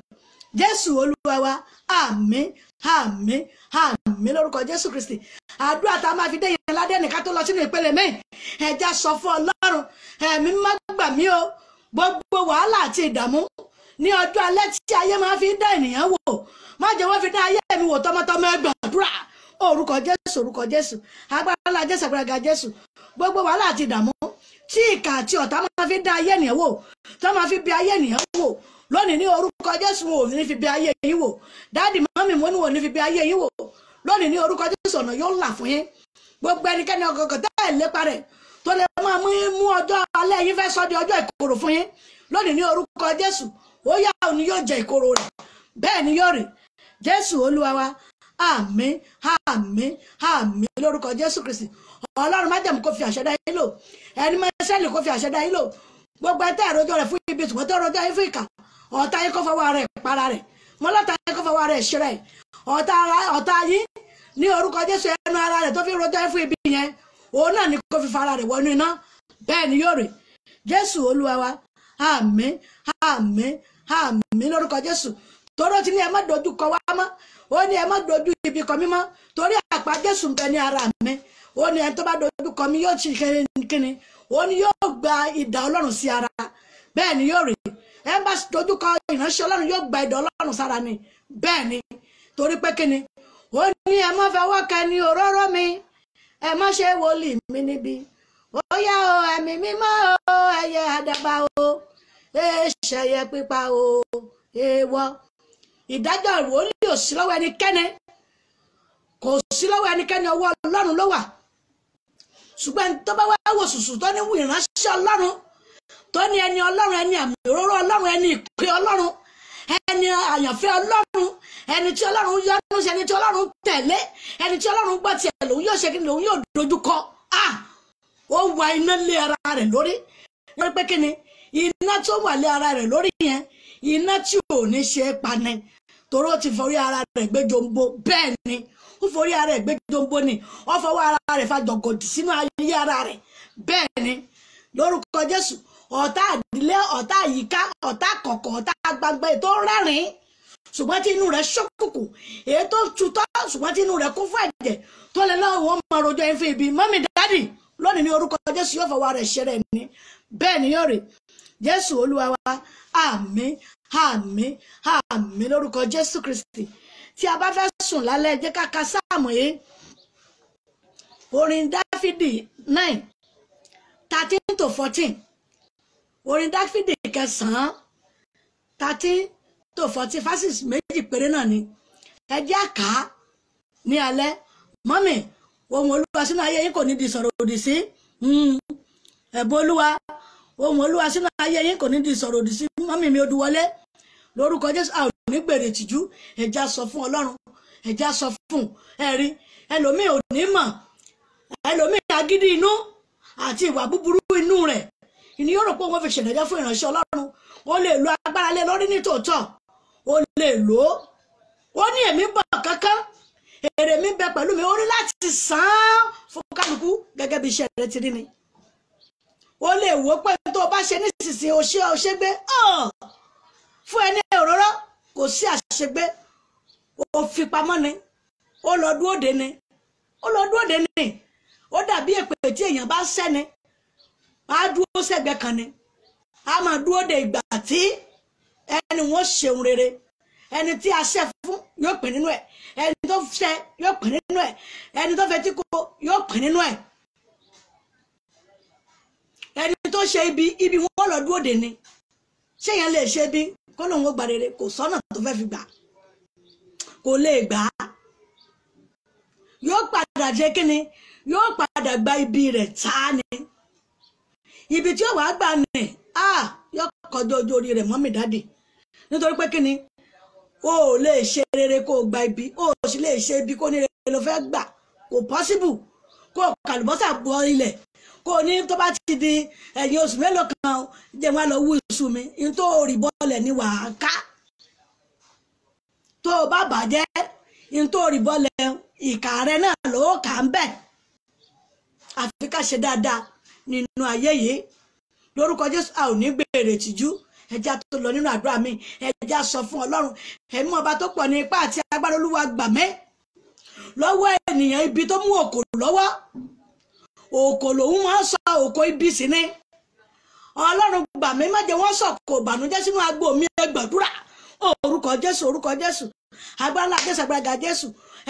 Jésù Olúwa wa. Àmín. Àmín, àmín lórúkọ Jésù Kristi. Àdúrà tá a máa fi dé yẹn ládé nìkan tó lọ sínú ìpele mi. Ẹja sọ fún Ọlọ́run, ẹ̀mí má gbà mí o. Gbogbo wàhálà àti ìdààmú ní ọjọ́ alẹ́ tí ayé máa fi dá ènìyàn wò, má jẹ́ wọ́n fi dá ayé mi wò tọmọtọmọ. Ẹ gbàdúrà. Orúkọ Jésù, orúkọ Jésù, agbára ńlá Jésù, agbára ga Jésù. Gbogbo wàhálà àti ìdààmú tí ìkà àti ọ̀tá máa fi dá ayé ènìyàn wò, tó máa fi bí ayé ènìyàn wò lónìí, ní orúkọ Jésù, wọn ò ní fi bí ayé yín wò. Daddy, mummy, mo ní wọn ò ní fi bí ayé yín wò lónìí. Ní orúkọ Jésù, ọ̀nà yóò là fún yín. Gbogbo ẹnikẹ́ni ọkọ̀ọ̀kan tẹ́ ẹ̀ lépa rẹ̀ tó lè máa mú ọjọ́ alẹ́ yín fẹ́ sọ di ọjọ́ ìkorò fún yín lónìí, ní orúkọ Jésù, ó yá, òní yóò jẹ ìkorò rẹ̀. Bẹ́ẹ̀ ni yóò rí. Jésù Olúwa wa. Àmín, àmín, àmín lórúkọ Jésù Kristi. Ọlọ́run májẹ̀mú kó fi àṣẹ dá yín lò. Ẹni mẹ́sẹ̀lì kó fi àṣẹ dá yín lò. Gbogbo ẹ tẹ́ ẹ̀rọjọ́ rẹ̀ fún ibi, ṣùgbọ́n tó rọjọ́ yín fún ìkà, ọ̀tá yín kó fọwọ́ rẹ̀ para rẹ̀. Mọ́lọ́ta yín kó fọwọ́ rẹ̀ ṣe rẹ̀. Ọ̀tá yín, ní orúkọ Jésù, ẹnu ara rẹ̀ tó fi rọjọ́ yín fún ibi yẹn, òun náà ni kó fi fara rẹ̀ wọnú iná. Bẹ́ẹ̀ ni yóò rí. Jésù Olúwa wa. Àmín, àmín, àmín lórúkọ Jésù. Toró ti ní ẹ má dojú kọ wá mọ́. Ó ní ẹ má dojú ibi kọ mí mọ́, torí àpá Jésù ń bẹ ní ara mi. Ó ní ẹni tó bá dojú kọ mi yóò ti kíni? Ó ní yóò gba idà Ọlọ́run sí ara. Bẹ́ẹ̀ ni yóò rí. Ẹ bá dojú kọ ìránṣẹ́ Ọlọ́run yóò gba idà Ọlọ́run sára ni. Bẹ́ẹ̀ ni, torí pé kíni? Ó ní ẹ má fọwọ́ kẹni òróró mi, ẹ má ṣe wòlíì mi níbi. Ó yá o, ẹ̀mí mímọ́ o, ẹyẹ àdàbà o, èṣẹyẹ pípa o, èèwọ̀. Ìdájọ́ wòlíì ò sí lọ́wọ́ ẹnikẹ́ni, kò sí lọ́wọ́ ẹnikẹ́ni, ọwọ́ Ọlọ́run ló wà. Ṣùgbọ́n tó bá wá wò sùsù tó ní ìránṣẹ́ Ọlọ́run, tó ní ẹni Ọlọ́run, ẹni àmì òróró Ọlọ́run, ẹni ìpè Ọlọ́run, ẹni àyànfẹ́ Ọlọ́run, ẹni tí Ọlọ́run yọ́nú sí, ẹni tí Ọlọ́run tẹ̀lé, ẹni tí Ọlọ́run gbọ́ tiẹ̀, lòun yóò ṣe kí ni? Lòun yóò dojú kọ. Ah, ó wa iná lé ara rẹ̀ lórí. Wọ́n pé kí ni iná tó wà lé ara rẹ̀ lórí yẹn? Iná tí ò ní ṣe é pani, torí ó ti forí ara rẹ̀ gbé jombo. Bẹ́ẹ̀ ni, ó forí ara rẹ̀ gbé jombo ni, ó fọwọ́ ara rẹ̀ fa jọ̀gọ̀dì sínú ayé ara rẹ̀. Bẹ́ẹ̀ ni, lórúkọ Jésù. Ọ̀tá àdílé, ọ̀tá àyíká, ọ̀tá kọ̀kọ̀, ọ̀tá gbangba, ètò rẹ́rìn-ín ṣùgbọ́n tí inú rẹ̀ ṣókùnkùn, èyí tó tutọ́ ṣùgbọ́n tí inú rẹ̀ kún fún ẹ̀jẹ̀, tó lè lọ́wọ́ wọn máa rojọ́ ẹ̀ fún ibi, mummy, daddy, lónìí ní orúkọ Jésù, yóò fọwọ́ rẹ̀ ṣe rẹ̀ ní. Bẹ́ẹ̀ ni yóò rí. Jésù Olúwa wa. Àmín, àmín, àmín lórúkọ Jésù Kristi. Tí a bá fẹ́ sùn lálẹ́, jẹ́ ká ka sáàmù yìí, orin Dáfídì 9:13 to 14. Orin Dáfídì 9, 13 to 14, verses méjì péré náà ni. Ẹ jẹ́ á kà á ní alẹ́. Mummy, ohun Olúwa sínú ayé yín kò ní di sọ̀rọ̀ òdì sí. Ẹ̀bùn Olúwa, ohun Olúwa sínú ayé yín kò ní di sọ̀rọ̀ òdì sí. Mummy mi Odùwọlé, lórúkọ Jésù, a ò ní gbèrè tìjú. Ẹ̀já sọ fún Ọlọ́run, ẹ̀já sọ fún ẹ̀rí. Ẹlòmíì ò ní mọ̀, ẹlòmíì agídí inú àti ìwà búburú inú rẹ̀ ìní yóò rò pé wọ́n fi ṣèdájọ́ fún ìránṣẹ́ Ọlọ́run. Ó lè lo agbára lé lórí ní tòótọ́, ó lè lò ó. Ó ní èmi bọ̀ kankan, èrè mi bẹ pẹ̀lú mi. Ó ní láti san án fún kálukú gẹ́gẹ́ bí iṣẹ́ rẹ̀ ti rí ni. Ó lè wò ó pé tó o bá ṣe nísinsìnyí, o ṣe o ṣe gbé fún ẹni òróró, kò sí àṣegbé. Ó fi pamọ́ ni, ó lọ dúró dé ni, ó lọ dúró dé ni. Ó dàbí èpè tí èèyàn bá sẹ́ni, á dúró sẹ́gbẹ̀ẹ́ kan ni, á máa dúró de ìgbà tí ẹni wọn ṣeun rere. Ẹni tí a ṣẹ́ fún yóò pín nínú ẹ̀, ẹni tó ṣẹ́ yóò pín nínú ẹ̀, ẹni tó fetí ko yóò pín nínú ẹ̀. Ẹni tó ṣe ibi, ibi wọn lọ dúró de ni. Ṣé yẹn lè ṣe bí kó lóun ó gba rere? Kò sọ́nà tó fẹ́ fi gbà, kò lè gbà á. Yóò padà jẹ́ kíni? Yóò padà gba ibi rẹ̀ tá ni. Ibi tí ó wàá gbà ní á yóò kọjá ojú orí rẹ̀. Mummy, daddy, nítorí pé kíni? O ò lè ṣe rere kó o gba ibi, o ò sì lè ṣe ibi kó ní rere ló fẹ́ gbà. Kò possible. Kó o kàlùbọ́sà bọ ilẹ̀, kó o ní tó bá ti di ẹ̀yìn oṣù mélòó kan, jẹ́ wọn lọ wú iṣu mi. Ní tó rí bọ́ọ̀lẹ̀ ni wàá ká. Tó o bá bàjẹ́, ní tó rí bọ́ọ̀lẹ̀, ìkà rẹ náà ló kà ń bẹ̀. Àfi ká ṣe dáadáa nínú ayé yìí. Lórúkọ Jésù, a ò ní gbèrè tìjú. Ẹjá tó lọ nínú àdúrà mi, ẹ Ẹja sọ fún Ọlọ́run ẹ̀mí ọba tó pọ̀ ní ipá àti agbára, Olúwa gbà mí lọ́wọ́ ènìyàn ibi tó mú òkò lọ́wọ́. Òkò lòun máa ń sọ, òkò ibi sì ni. Ọlọ́run gbà mí, má jẹ́ wọ́n sọ̀kò ìbànújẹ́ sínú agbo mi. Ẹ gbàdúrà. Orúkọ Jésù, orúkọ Jésù, agbára ńlá Jésù, agbára ga Jésù.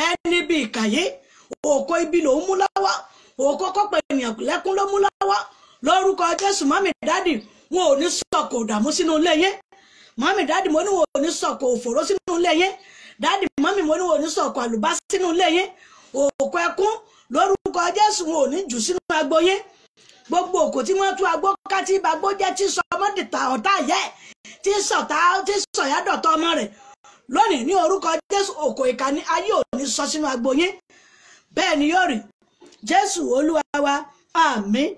Ẹni bí ìkàyé, òkò ibi lòun mú lọ́wọ́, òkò kọ́pọ̀ ènìyàn lẹ́kún ló mú lọ́wọ́. Lórúkọ Jésù, mummy, daddy, wọn ò ní sọ̀kò ìdààmú sínú ilé yín. Mummy, daddy, mo ní wọn ò ní sọ̀kò òfòró sínú ilé yín. Daddy, mummy, mo ní wọn ò ní sọ̀kò àlùbá sínú ilé yín. Òkò ẹkún, lórúkọ Jésù, wọn ò ní jù sínú agbo yín. Gbogbo òkò tí wọ́n tú agbó ká, tí bagbó jẹ́, tí sọ ọmọdé ta ọ̀tá yẹ, tí sọ̀tá, tí sọ̀yádọ̀tọ̀ ọmọ rẹ̀ lónìí, ní orúkọ Jésù, òkò ìkà ní ayé ò ní sọ sínú agbo yín. Bẹ́ẹ̀ ni yóò rí. Jésù Olúwa wa, àmín,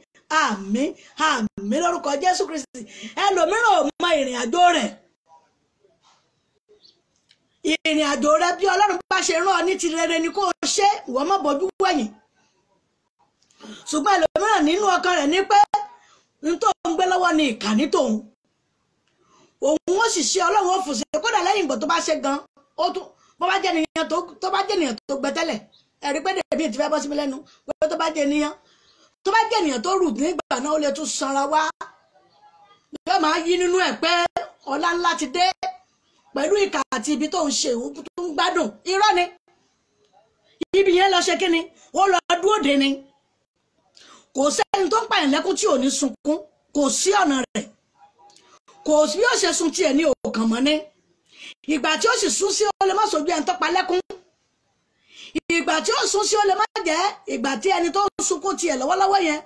àmín, àmín, lórúkọ Jésù Kristi. Ẹlòmíràn ò mọ ìrìn àjò rẹ̀. Ìrìn àjò rẹ̀, bí Ọlọ́run bá ṣe rán ọ ní ti rere ni kó o ṣe, ìwọ má bójú wẹ̀yìn. Ṣùgbọ́n ẹlòmíràn, nínú ọkàn rẹ̀ ní pé n tó ń gbé lọ́wọ́ ni ìkànnì tòun, òun ó sì ṣe, Ọlọ́run ó fòṣe. Kódà lẹ́yìn ìgbà tó bá ṣe gan, ó tún bó bá jẹ́ ènìyàn tó bá jẹ́ ènìyàn tó gbẹ tẹ́lẹ̀, ẹ̀rí pé dèbí ti fẹ́ bọ́ sí mi lẹ́nu pé tó bá jẹ́ ènìyàn tó rù nígbà náà, ó lè tún sanra wá, yóò máa yí nínú ẹ̀ pé ọlá ńlá ti dé pẹ̀lú ìkà àti ibi tó ń ṣe, òun tó ń gbádùn. Irọ́ ni. Ibi yẹn lọ ṣe kí ni, ó lọ dúró dé ni. Kò sẹ́ni tó ń pààyàn lẹ́kún tí ò ní sunkún. Kò sí ọ̀nà rẹ̀, kò sí bí ó ṣe sun tiẹ̀ ní òkàn mọ́ ní. Ìgbà tí ó sì sún sí, ó lè má sojú ẹni tó pa lẹ́kún. Ìgbà tí ó sún sí, ó lè má jẹ́ ìgbà tí ẹni tó ń sunkún tiẹ̀ lọ́wọ́lọ́wọ́ yẹn,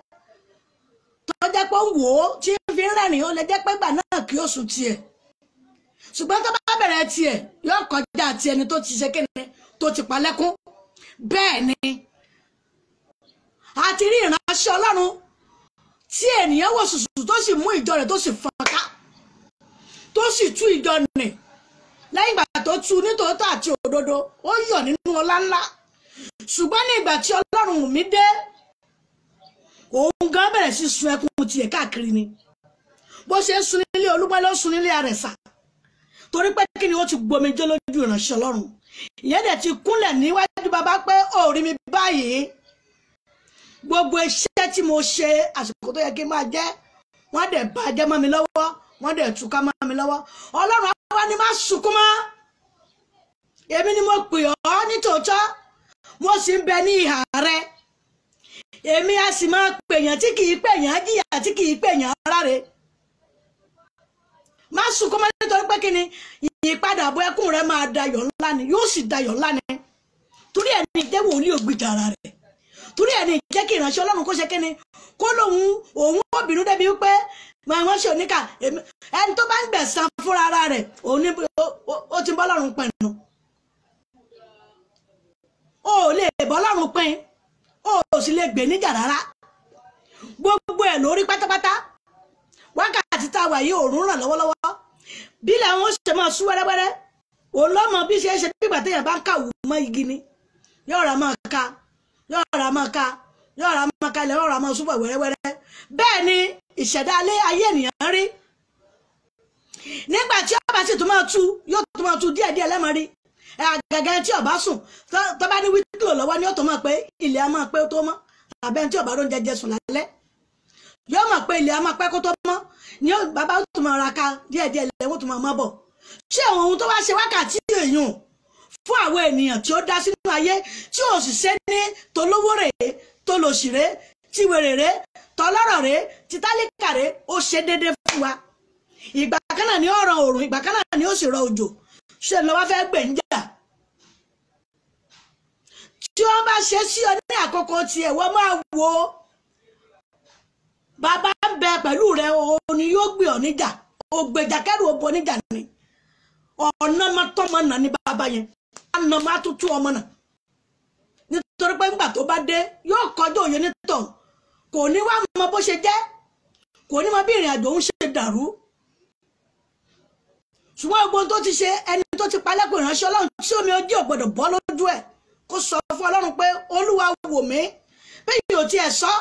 tó jẹ́ pé ó ń wò ó tí ń fi ń rẹ́rìn, ó lè jẹ́ pé ìgbà náà kí ó sùn tiẹ̀. Ṣùgbọ́n tó bá bẹ̀rẹ̀ tiẹ̀, yóò kọjá ti ẹni tó ti ṣe kíni, tó ti pa lẹ́kún. Bẹ́ẹ̀ ni a ti rí ìránṣẹ́ Ọlọ́run tí ènìyàn wò sùsù, tó sì mú ìjọ rẹ̀, tó sì fọ́nká, tó sì tú ìjọ nì. Lẹ́yìn ìgbà tó tú nítòótọ́ àti òdodo, ó yọ̀ nínú ọlá ńlá. Ṣùgbọ́n ní ìgbà tí Ọlọ́run mi dé, òun gan bẹ̀rẹ̀ sí sun ẹkún tiẹ̀ káàkiri ni. Bó ṣe ń sun nílé Olúmọ ló ń sun nílé Àrẹ̀sà. Torí pé kí ni? Ó ti gbomijé lójú ìránṣẹ́ Ọlọ́run ìyẹn, dẹ̀ ti kúnlẹ̀ níwájú bàbá pé ó rí mi báyìí, gbogbo iṣẹ́ tí mo ṣe, àsìkò tó yẹ kí n máa jẹ́, wọ́n dẹ̀ bàjẹ́ mọ́ mi lọ́wọ́, wọ́n dẹ̀ túká mọ́ mi lọ́wọ́. Ọlọ́run àwa ni má sunkún mọ́, èmi ni mo pè ọ́ nítòótọ́, mo sì ń bẹ ní ìhà rẹ. Èmi a sì máa pèèyàn tí kì í pèèyàn jìyà, tí kì í pèèyàn ráre. Má sunkún mọ́, nítorí pé kí ni? Ìpadàbọ̀ ẹkún rẹ máa dayọ̀ ńlá ni, yóò sì dayọ̀ ńlá ni. Torí ẹ̀ ní ìjẹ́ wòlíì ògbìjà ara rẹ̀, torí ẹ̀ ní jẹ́ kí ìránṣẹ́ Ọlọ́run kó ṣe kí ni, kó lóun òun obìnrin débi wípé wọ́n ṣe oníkà. Ẹni tó bá ń gbẹ̀san fúnra ara rẹ̀, òun ní ó ti ń bọ́ Ọlọ́run pinnu. O ò lè bọ́ Ọlọ́run pin, o ò sì lè gbè níjà rárá. Gbogbo ẹ̀ lórí pátápátá. Wákàtí tá a wà yìí, òòrùn ràn lọ́wọ́lọ́wọ́. Bí làwọn ṣe máa sú wẹ́rẹ́wẹ́rẹ́, òun lọ́mọ bí ṣe é ṣe, bí ìgbà téèyàn bá ń kàwé mọ́ igi ni, yóò rà máa ka, yóò rà máa ka, yóò rà máa ka ilẹ̀, yóò rà máa súbọ̀ wẹ́rẹ́wẹ́rẹ́. Bẹ́ẹ̀ ni ìṣẹ̀dá alẹ́ ayé ènìyàn rí. Nígbà tí ọba sì tún máa tú, yóò tún máa tú díẹ̀díẹ̀ lẹ́mọ̀rí. Àgàgà tí ọba sùn, tó bá ní wíkìlò lọ́wọ́ ni, ó tó máa pé ilẹ̀ á máa pé tó mọ́. Àbẹ́ tí ọba ló ń jẹjẹ sùn lálẹ́, yóò mọ̀ pé ilẹ̀ á máa pẹ́ kó tó mọ́ ni. Bàbá ó tún máa ra ka díẹ̀díẹ̀, lẹ́wọ́ tún máa mọ́ bọ̀. Ṣé ohun tó wá ṣe wákàtí èèyàn fún àwọn ènìyàn tí ó dá sínú ayé, tí ò sì ṣe ní tolówó rèé, tolòṣì rèé, tiwèrè rèé, tọlọ́rọ̀ rèé, titálíkà rèé, ó ṣe déédéé fún wa? Ìgbà kan náà ni ó rọ òrùn, ìgbà kan náà ni ó sì rọ òjò. Ṣé lọ wá fẹ́ gbè ń jà? Tí wọ́n bá ṣe sí ọ ní àkókò tiẹ̀, wọ́n máa wo bàbá ń bẹ pẹ̀lú rẹ, òun ni yóò gbé ọ níjà. Ògbèjà kẹrù òbò níjà ni ọ̀nà tọ́mọ náà ní bàbá yẹn, àna máa tútù ọmọ náà, nítorí pé ńgbà tó bá dé, yóò kọjú òye nítọ̀. Kò ní wá mọ bó ṣe jẹ́, kò ní mọ bí ìrìn àjò òun ṣe dàrú. Ṣùgbọ́n gbogbo tó ti ṣe, ẹni tó ti palẹ́kùn ìránṣẹ́ Ọlọ́run tí omi ojú ò gbọ́dọ̀ bọ́ lójú ẹ̀, kó sọ fún Ọlọ́run pé Olúwa wò mí. Bí yóò tiẹ̀ sọ,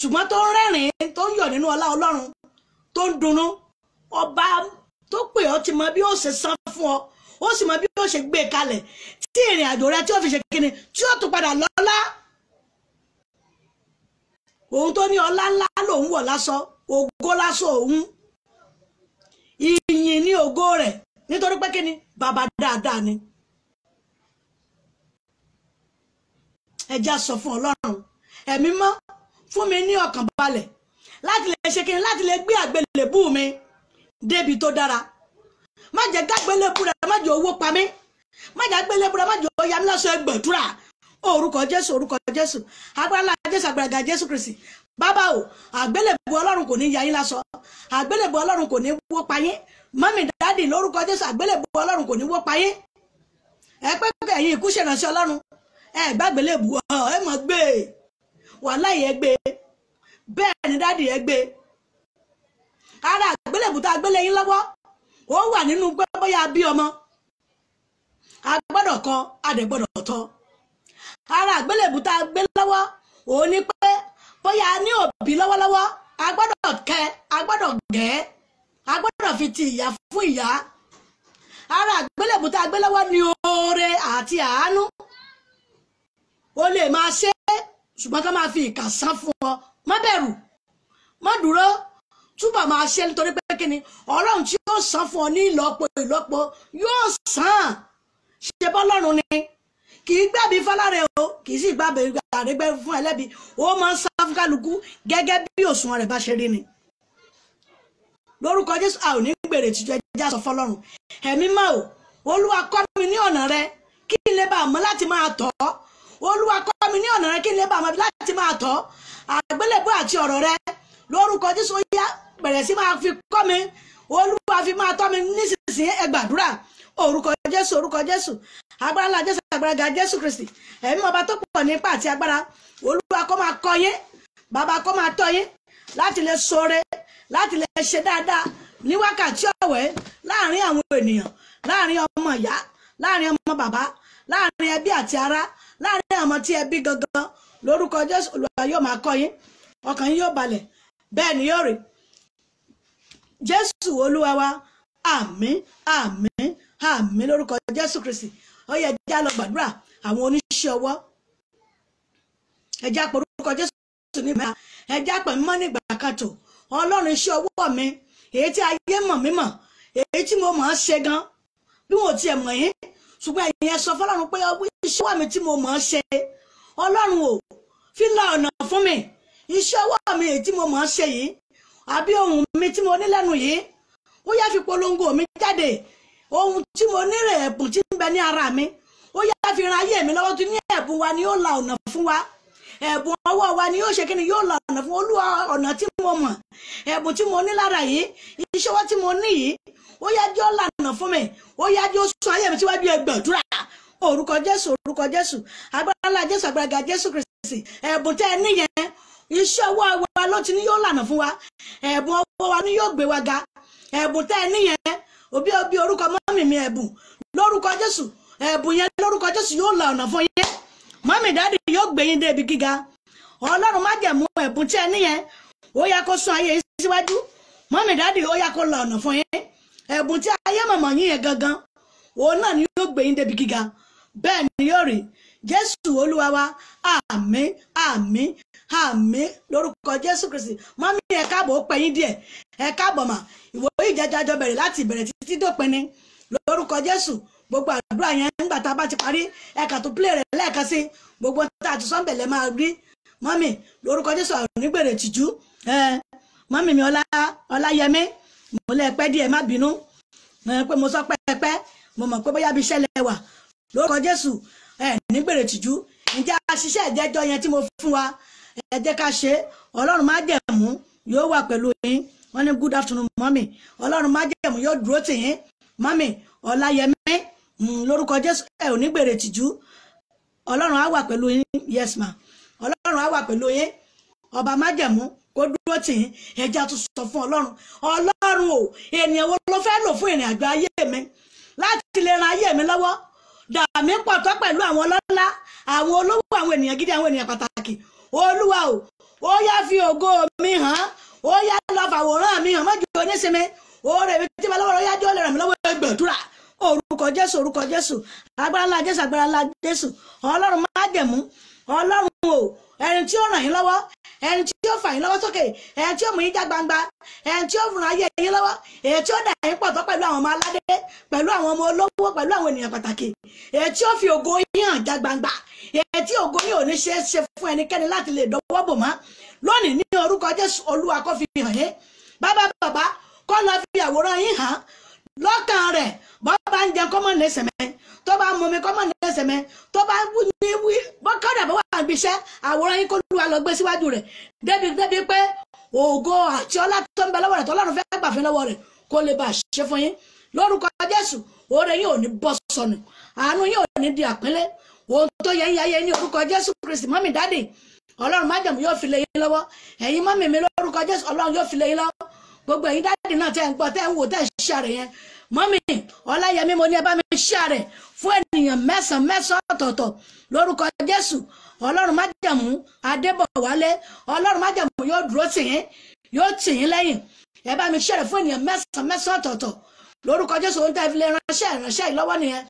ṣùgbọ́n tó ń rẹ́rìn-ín, tó ń yọ̀ nínú ọlá Ọlọ́run, tó ń dunnú, ọba tó pè ọ́ ti mọ bí ó ṣe san fún ọ, ó sì mọ bí ó ṣe gbé kalẹ̀ tí ìrìn àjò rẹ tí ó fi ṣe kíni tí ó tún padà lọ́lá. Òun tó ní ọlá ńlá lòun wọ̀ lásọ, ògo lásọ òun, ìyìn ní ògo rẹ̀, nítorí pé kíni bàbá dáadáa ni. Ẹ já sọ fún Ọlọ́run, ẹ̀mí mọ́ fún mi ní ọkàn balẹ̀ láti lè ṣe kíni, láti lè gbé àgbélébù mi débi tó dára. Má jẹ́ kágbélébù rẹ̀ má jẹ́ owó pa mí, má jẹ́ àgbélébù rẹ̀ má jẹ́ owó ya mí lọ́sọ̀. Ẹgbẹ̀dúrà orúkọ Jésù, orúkọ Jésù, agbára Jésù, agbára Jésù Kristi. Bàbá o, àgbélébù Ọlọ́run kò ní ya yín lásọ, àgbélébù Ọlọ́run kò ní wó pa yín. Mọ́mì dáàdì lórúkọ Jésù, àgbélébù Ọlọ́run kò ní wó pa yín. Ẹ pé ẹ̀yin ikú ṣèrànṣẹ́ Ọlọ́run, ẹ gbàgbélébù ẹ mọ̀ gbé wàhálà yẹn gbé, bẹ́ẹ̀ ni dáàdì yẹn gbé. Ara àgbélébù tá a gbélé yín lọ́wọ́ ó wà nínú pé bóyá bí ọmọ a gbọ́dọ̀ kọ́, a dẹ̀ gbọ́dọ̀ tọ́. Ara àgbélébù tá a gbé lọ́wọ́ òun ni pé bóyá a ní òbí lọ́wọ́lọ́wọ́, a gbọ́dọ̀ kẹ́, a gbọ́dọ̀ gẹ́, a gbọ́dọ̀ fi ti ìyá fún ìyá. Ara àgbélébù tá a gbé lọ́wọ́ ni oore àti àánú. O lè máa ṣe é ṣùgbọ́n ká máa fi ìkà san fún ọ. Má bẹ̀rù, má dúró, túbọ̀ máa ṣe nítorí pé kíni Ọlọ́run tí yóò san fún ọ ní ìlọ́po ìlọ́po yóò san. Ṣe bọ́lọ́run ni kì í gbẹ̀bí fọláre o, kì í sì gbàgbé àrégbẹ́ fún ẹlẹ́bi, ó máa ń sá fún kálukú gẹ́gẹ́ bí òṣùwọ̀n rẹ̀ bá ṣe rí ni. Lórúkọ Jésù, a ò ní gbèrè tìjọ. Ẹja sọ fọlọ́run, ẹ̀mí mọ́ o, Olúwa kọ́ mi ní ọ̀nà rẹ kí n lè bá a mọ̀ láti máa tọ̀ ọ́. Olúwa kọ́ mi ní ọ̀nà rẹ kí n lè bá a mọ̀ láti máa tọ̀ ọ́. Àgbélébùú àti ọ̀rọ̀ rẹ lórúkọ Jésù, ó yá bẹ̀rẹ̀ sí máa fi kọ́ mi, Olúwa fi máa tọ́ mi nísinsìnyí. Ẹ gbàdúrà orúkọ Jésù, orúkọ Jésù, agbára ńlá Jésù, agbára ga Jésù Kristi, ẹ̀mí ọba tó pọ̀ nípa àti agbára. Olúwa kó máa kọ́ yín, bàbá kó máa tọ́ yín láti lè ṣoore, láti lè ṣe dáadáa ní wákàtí ọ̀wẹ́ láàrin àwọn ènìyàn, láàrin ọmọ ìyá, láàrin ọmọ bàbá, láàrin ẹbí àti ará, láàrin àwọn tí ẹbí gangan. Lórúkọ Jésù, Olúwa yóò máa kọ́ yín, ọkàn yín yóò balẹ̀, bẹ́ẹ̀ ni yóò rí. Jésù Olúwa wa, àmín, àmín, àmín lórúkọ Jésù Kristi. Ó yẹ já lọ gbàdúrà àwọn oníṣẹ́ ọwọ́. Ẹ já pé orúkọ Jésù ní ìgbà, ẹ já pé mímọ́ ní ìgbà kan tó. Ọlọ́run, iṣẹ́ ọwọ́ mi, èyí tí ayé mọ̀ mí mọ̀, èyí tí mo mọ̀ ọ́n ṣe gan, bí wọn ò tiẹ̀ mọ̀ yín, ṣùgbọ́n ẹ̀yin ẹ sọ fọlọ́run pé iṣẹ́ ọwọ́ mi tí mo mọ̀ ọ́n ṣe, Ọlọ́run ò fi la ọ̀nà fún mi. Iṣẹ́ ọwọ́ mi èyí tí mo mọ̀ ọ́n ṣe yìí, àbí ohun mi tí mo ní lẹ́nu yìí, ó yá fi polongo mi jáde. Ohun tí mo ní rẹ̀, ẹ̀bùn tí ń bẹ ní ara mi, ó yá fi ran ayé mi lọ́wọ́. Tí ní ẹ̀bùn wa ni ó la ọ̀nà fún wa, ẹ̀bùn ọwọ́ wa ni yóò ṣe kí ni yóò la ọ̀nà fún Olúwa. Ọ̀nà tí mo mọ̀, ẹ̀bùn tí mo ní lára yìí, iṣẹ́ ọwọ́ tí mo ní yìí, ó yá jẹ́ ó la ọ̀nà fún mi, ó yá jẹ́ ó sún ayé mi síwájú. Ẹ gbàdúrà orúkọ Jésù, orúkọ Jésù, agbára ńlá Jésù, agbára ga Jésù Kristi. Ẹ̀bùn tẹ́ ẹ níyẹn, iṣẹ́ ọwọ́ wa ló ti ní yóò lànà fún wa, ẹ̀bùn ọwọ́ wa ni yóò gbé wa ga. Ẹ̀bùn tẹ́ ẹ níyẹn, òbí òbí orúkọ mọ́mì mi, ẹ̀bùn lórúkọ Jésù, ẹ̀bùn yẹn lórúkọ Jésù yóò la ọ̀nà fún yín. Mọ́mì dáàdì yóò gbé yín débi gíga. Ọlọ́run májẹ̀mú, ẹ̀bùn tí ẹ níyẹn, ó yá kó sún ayé yín síwájú. Mọ́mì dáàdì, ó yá kó la ọ̀nà fún yín. Ẹ̀bùn tí ayé mọ̀mọ́ yín yẹn gangan, òun náà ni yóò gbé yín débi gíga. Bẹ́ẹ̀ ni yóò rí. Jésù Olúwa wa, àmín, àmín, àmín lórúkọ Jésù Kristi. Mọ́mí ẹ káàbọ̀, ó pẹ́ yín díẹ̀, ẹ káàbọ̀ mà. Ìwòye ìjẹjàjọ bẹ̀rẹ̀ láti ìbẹ̀rẹ̀ títí dópin ni. Lórúkọ Jésù, gbogbo àdúrà yẹn nígbà tá a bá ti parí, ẹ kà tó pílẹ̀ rẹ̀ lẹ́ẹ̀kan sí. Gbogbo tá a ti sọ́nbẹ̀ lẹ́ máa rí. Mọ́mí lórúkọ Jésù, àrùn nígbèrè tìjú. Mọ́mí mi Ọláyẹmí, mo lẹ́ pẹ́ díẹ̀, má bínú pé mo sọ pẹ́ẹ́pẹ́, mo mọ̀ pé bóyá bí iṣẹ́ lẹ wà. Lórúkọ Jésù, ẹ nígbèrè tìjú. Ǹjẹ́ àṣìṣe ìjẹ́jọ́ yẹn tí mo fún wa, ẹ jẹ́ ká ṣe. Ọlọ́run májẹ̀mú yóò wà pẹ̀lú yín. Wọ́n ní good afternoon mọ́mì. Ọlọ́run májẹ̀mú yóò dúró tì yín. Mọ́mì Ọláyẹmí, lórúkọ Jésù, ẹ ò ní gbèrè tìjú. Ọlọ́run á wà pẹ̀lú yín. Yes ma, Ọlọ́run á wà pẹ̀lú yín. Ọba májẹ̀mú kó dúró tì yín. Ẹ jẹ́ tún sọ fún Ọlọ́run, Ọlọ́run o, ènìyàn wo ló fẹ́ lò fún ìrìn àjò ayé mi láti lè ran ayé mi lọ́wọ́? Dà mí pọ̀ tọ́ pẹ̀lú àwọn ọlọ́lá, àwọn olówó, àwọn ènìyàn gidi, àwọn ènìyàn pàtàkì. Olúwa o, ó yá fi ògo mi hàn, ó yá lọ fàwòrán mi hàn, má jẹ́ onísinmi. Oore mi tí mo lọ́wọ́, ó yá jọ Jésù, orúkọ Jésù, agbára ńlá Jésù, agbára ńlá Jésù. Ọlọ́run májẹ̀mú, Ọlọ́run o, ẹni tí ó ràn yín lọ́wọ́, ẹni tí ó fà yín lọ́wọ́ sókè, ẹni tí ó mú yín já gbangba, ẹni tí ó ràn ayé yín lọ́wọ́, èyí tí ó dà yín pọ̀ tó pẹ̀lú àwọn ọmọ aládé, pẹ̀lú àwọn ọmọ olówó, pẹ̀lú àwọn ènìyàn pàtàkì, èyí tí ó fi ògo yín hàn já gbangba, èyí tí ògo yín ò ní ṣe é ṣe fún ẹnikẹ́ni láti lè dọwọ́ bò mọ́. Lónìí ní orúkọ Jésù, Olúwa kó fi hàn yín. Bàbá bàbá kó lọ fi àwòrán yín hàn lọ́kàn rẹ̀. Bọ́ bá ń jẹun kọ́mọ̀ ní ẹsẹ̀ mẹ́, tó bá mumi kọ́mọ̀ ní ẹsẹ̀ mẹ́, tó bá ní wí bọ́kọ́dà bó wà níbi iṣẹ́, àwòrán yín kó lù wá lọ gbé síwájú rẹ̀ débi débi pé ògo àti ọlá tó ń bẹ lọ́wọ́ rẹ̀ tọ́lọ́run fẹ́ gbà fún lọ́wọ́ rẹ̀ kó lè bá ṣe fún yín. Lórúkọ Jésù, oore yín ò ní bọ́ sọnù, àánú yín ò ní di àpínlẹ̀, ohun tó yẹ ń yáyé ní orúkọ Jésù Kristi. Mọ́mì dádì, Ọlọ́run májẹ̀mú yóò fi lé yín lọ́wọ́. Ẹ̀yin mọ́mì mi, lórúkọ Jésù, Ọlọ́run yóò fi lé yín lọ́wọ́. Gbogbo ẹ̀yin dádì náà tẹ́ ń gbọ́, tẹ́ ń wò, tẹ́ ń ṣàrẹ̀ yẹn, mọ́mì Ọláyẹmí, mo ní ẹ bá mi ṣàrẹ̀ fún ènìyàn mẹ́sàn-án mẹ́sàn-án ọ̀tọ̀ọ̀tọ̀. Lórúkọ Jésù, Ọlọ́run májẹ̀mú Adébọ̀wálé, Ọlọ́run májẹ̀mú yóò dúró tì yín, yóò tì yín lẹ́yìn. Ẹ bá mi ṣàrẹ̀ fún ènìyàn mẹ́sàn-án mẹ́sàn-án ọ̀tọ̀ọ̀tọ̀. Lórúkọ Jésù, ohun tẹ́ fi lè ránṣẹ́ ìránṣẹ́ yìí lọ́wọ́ nìyẹn,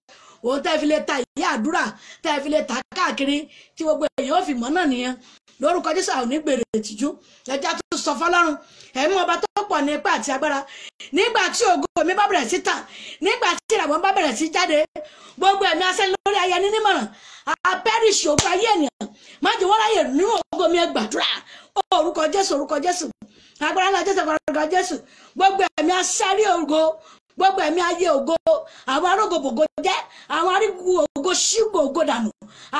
ohun tẹ́ fi lè ta ìyá àdúrà, tẹ́ fi lè ta káàkiri tí gbogbo èèyàn ò fi mọ̀ náà nìyẹn. Lórúkọ Jésù, àwọn onígbèrè ìtìjú. Ẹja tó sọ fọ́lọ́run, ẹ̀mí ọba tó pọ̀ ní ipá àti agbára, nígbà tí ògo mi bá bẹ̀rẹ̀ sí tàn, nígbà tí ìràwọ̀ bá bẹ̀rẹ̀ sí jáde, gbogbo ẹ̀mí asẹ́ni lórí ayé ní nímọ̀ràn apẹ́rìṣì ògo ayé ènìyàn, má jẹ́ wọ́n ráyè nínú ògo mi. Ẹ gbàdúrà. Orúkọ Jésù, orúkọ Jésù, agbára ńlá Jésù, agbára Jésù. Gbogbo ẹ̀mí asẹ́rí ògo, gbogbo ẹ̀mí ayé ògo, àwọn arógo bògo jẹ́, àwọn arígu ògo ṣígbò ògo dànù,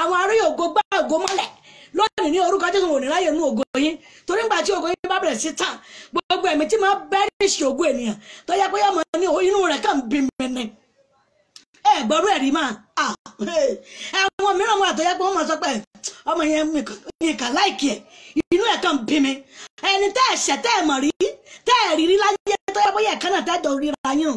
àwọn arí ògo gbá ògo mọ́lẹ̀, lónìí ní orúkọ Jésù, ò ní ráyè nú ògo yín. Torí nígbà tí ògo yín bá bẹ̀rẹ̀ sí tàn, gbogbo ẹ̀mí tí máa bẹ́rìṣì ògo ènìyàn, tó yẹ pé yọmọ ní inú rẹ̀ kàn bí mi ni. Ẹ gbọ́rú ẹ̀rí máa àwọn mìíràn wà tó yẹ pé wọ́n máa sọ pé ọmọ yẹn mi kà láìkì ẹ̀, inú ẹ̀ kàn bí mi. Ẹni tẹ́ ẹ̀ ṣẹ̀, tẹ́ ẹ̀ mọ̀ rí, tẹ́ ẹ̀ rí rí láyé, tó yẹ bóyá ẹ̀kan náà tẹ́ jọ ríra yín o,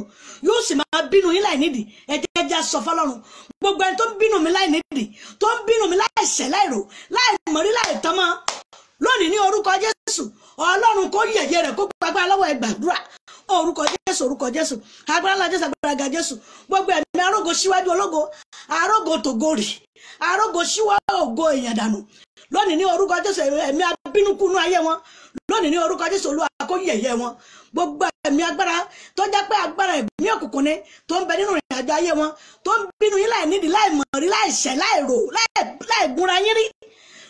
yóò sì máa bínú yín láì nídìí. Ẹ jẹ́ jẹ́ sọ fọ́lọ́run, gbogbo ẹni tó ń bínú mi láì nídìí, tó ń bínú mi láì ṣẹ̀, láì rò, láì mọ̀ rí, láì tán mọ́, lónìí ní orúkọ Jésù, Ọlọ́run kó yẹ̀yẹ́ rẹ̀, kó gbàgbá lọ́wọ́. Ẹ gbàdúrà. Orúkọ Jésù, orúkọ Jésù, agbára ńlá Jésù, agbára ga Jésù. Gbogbo ẹ̀mí arógo síwájú ológo, arógo tògórì, arógo síwájú ògo èèyàn dànù, lónìí ní orúkọ Jésù, ẹ̀mí abínúkúnú ayé wọn, lónìí ní orúkọ Jésù, Olúwa kó yẹ̀yẹ́ wọn. Gbogbo ẹ̀mí agbára tó jẹ́ pé agbára ẹ̀mí òkùnkùn ni, tó ń bẹ nínú ìrìn àjò ayé wọn, tó ń bínú yín láì nídìí, láì mọ̀ rí, láì ṣẹ̀, láì rò, láì gúnra yín rí,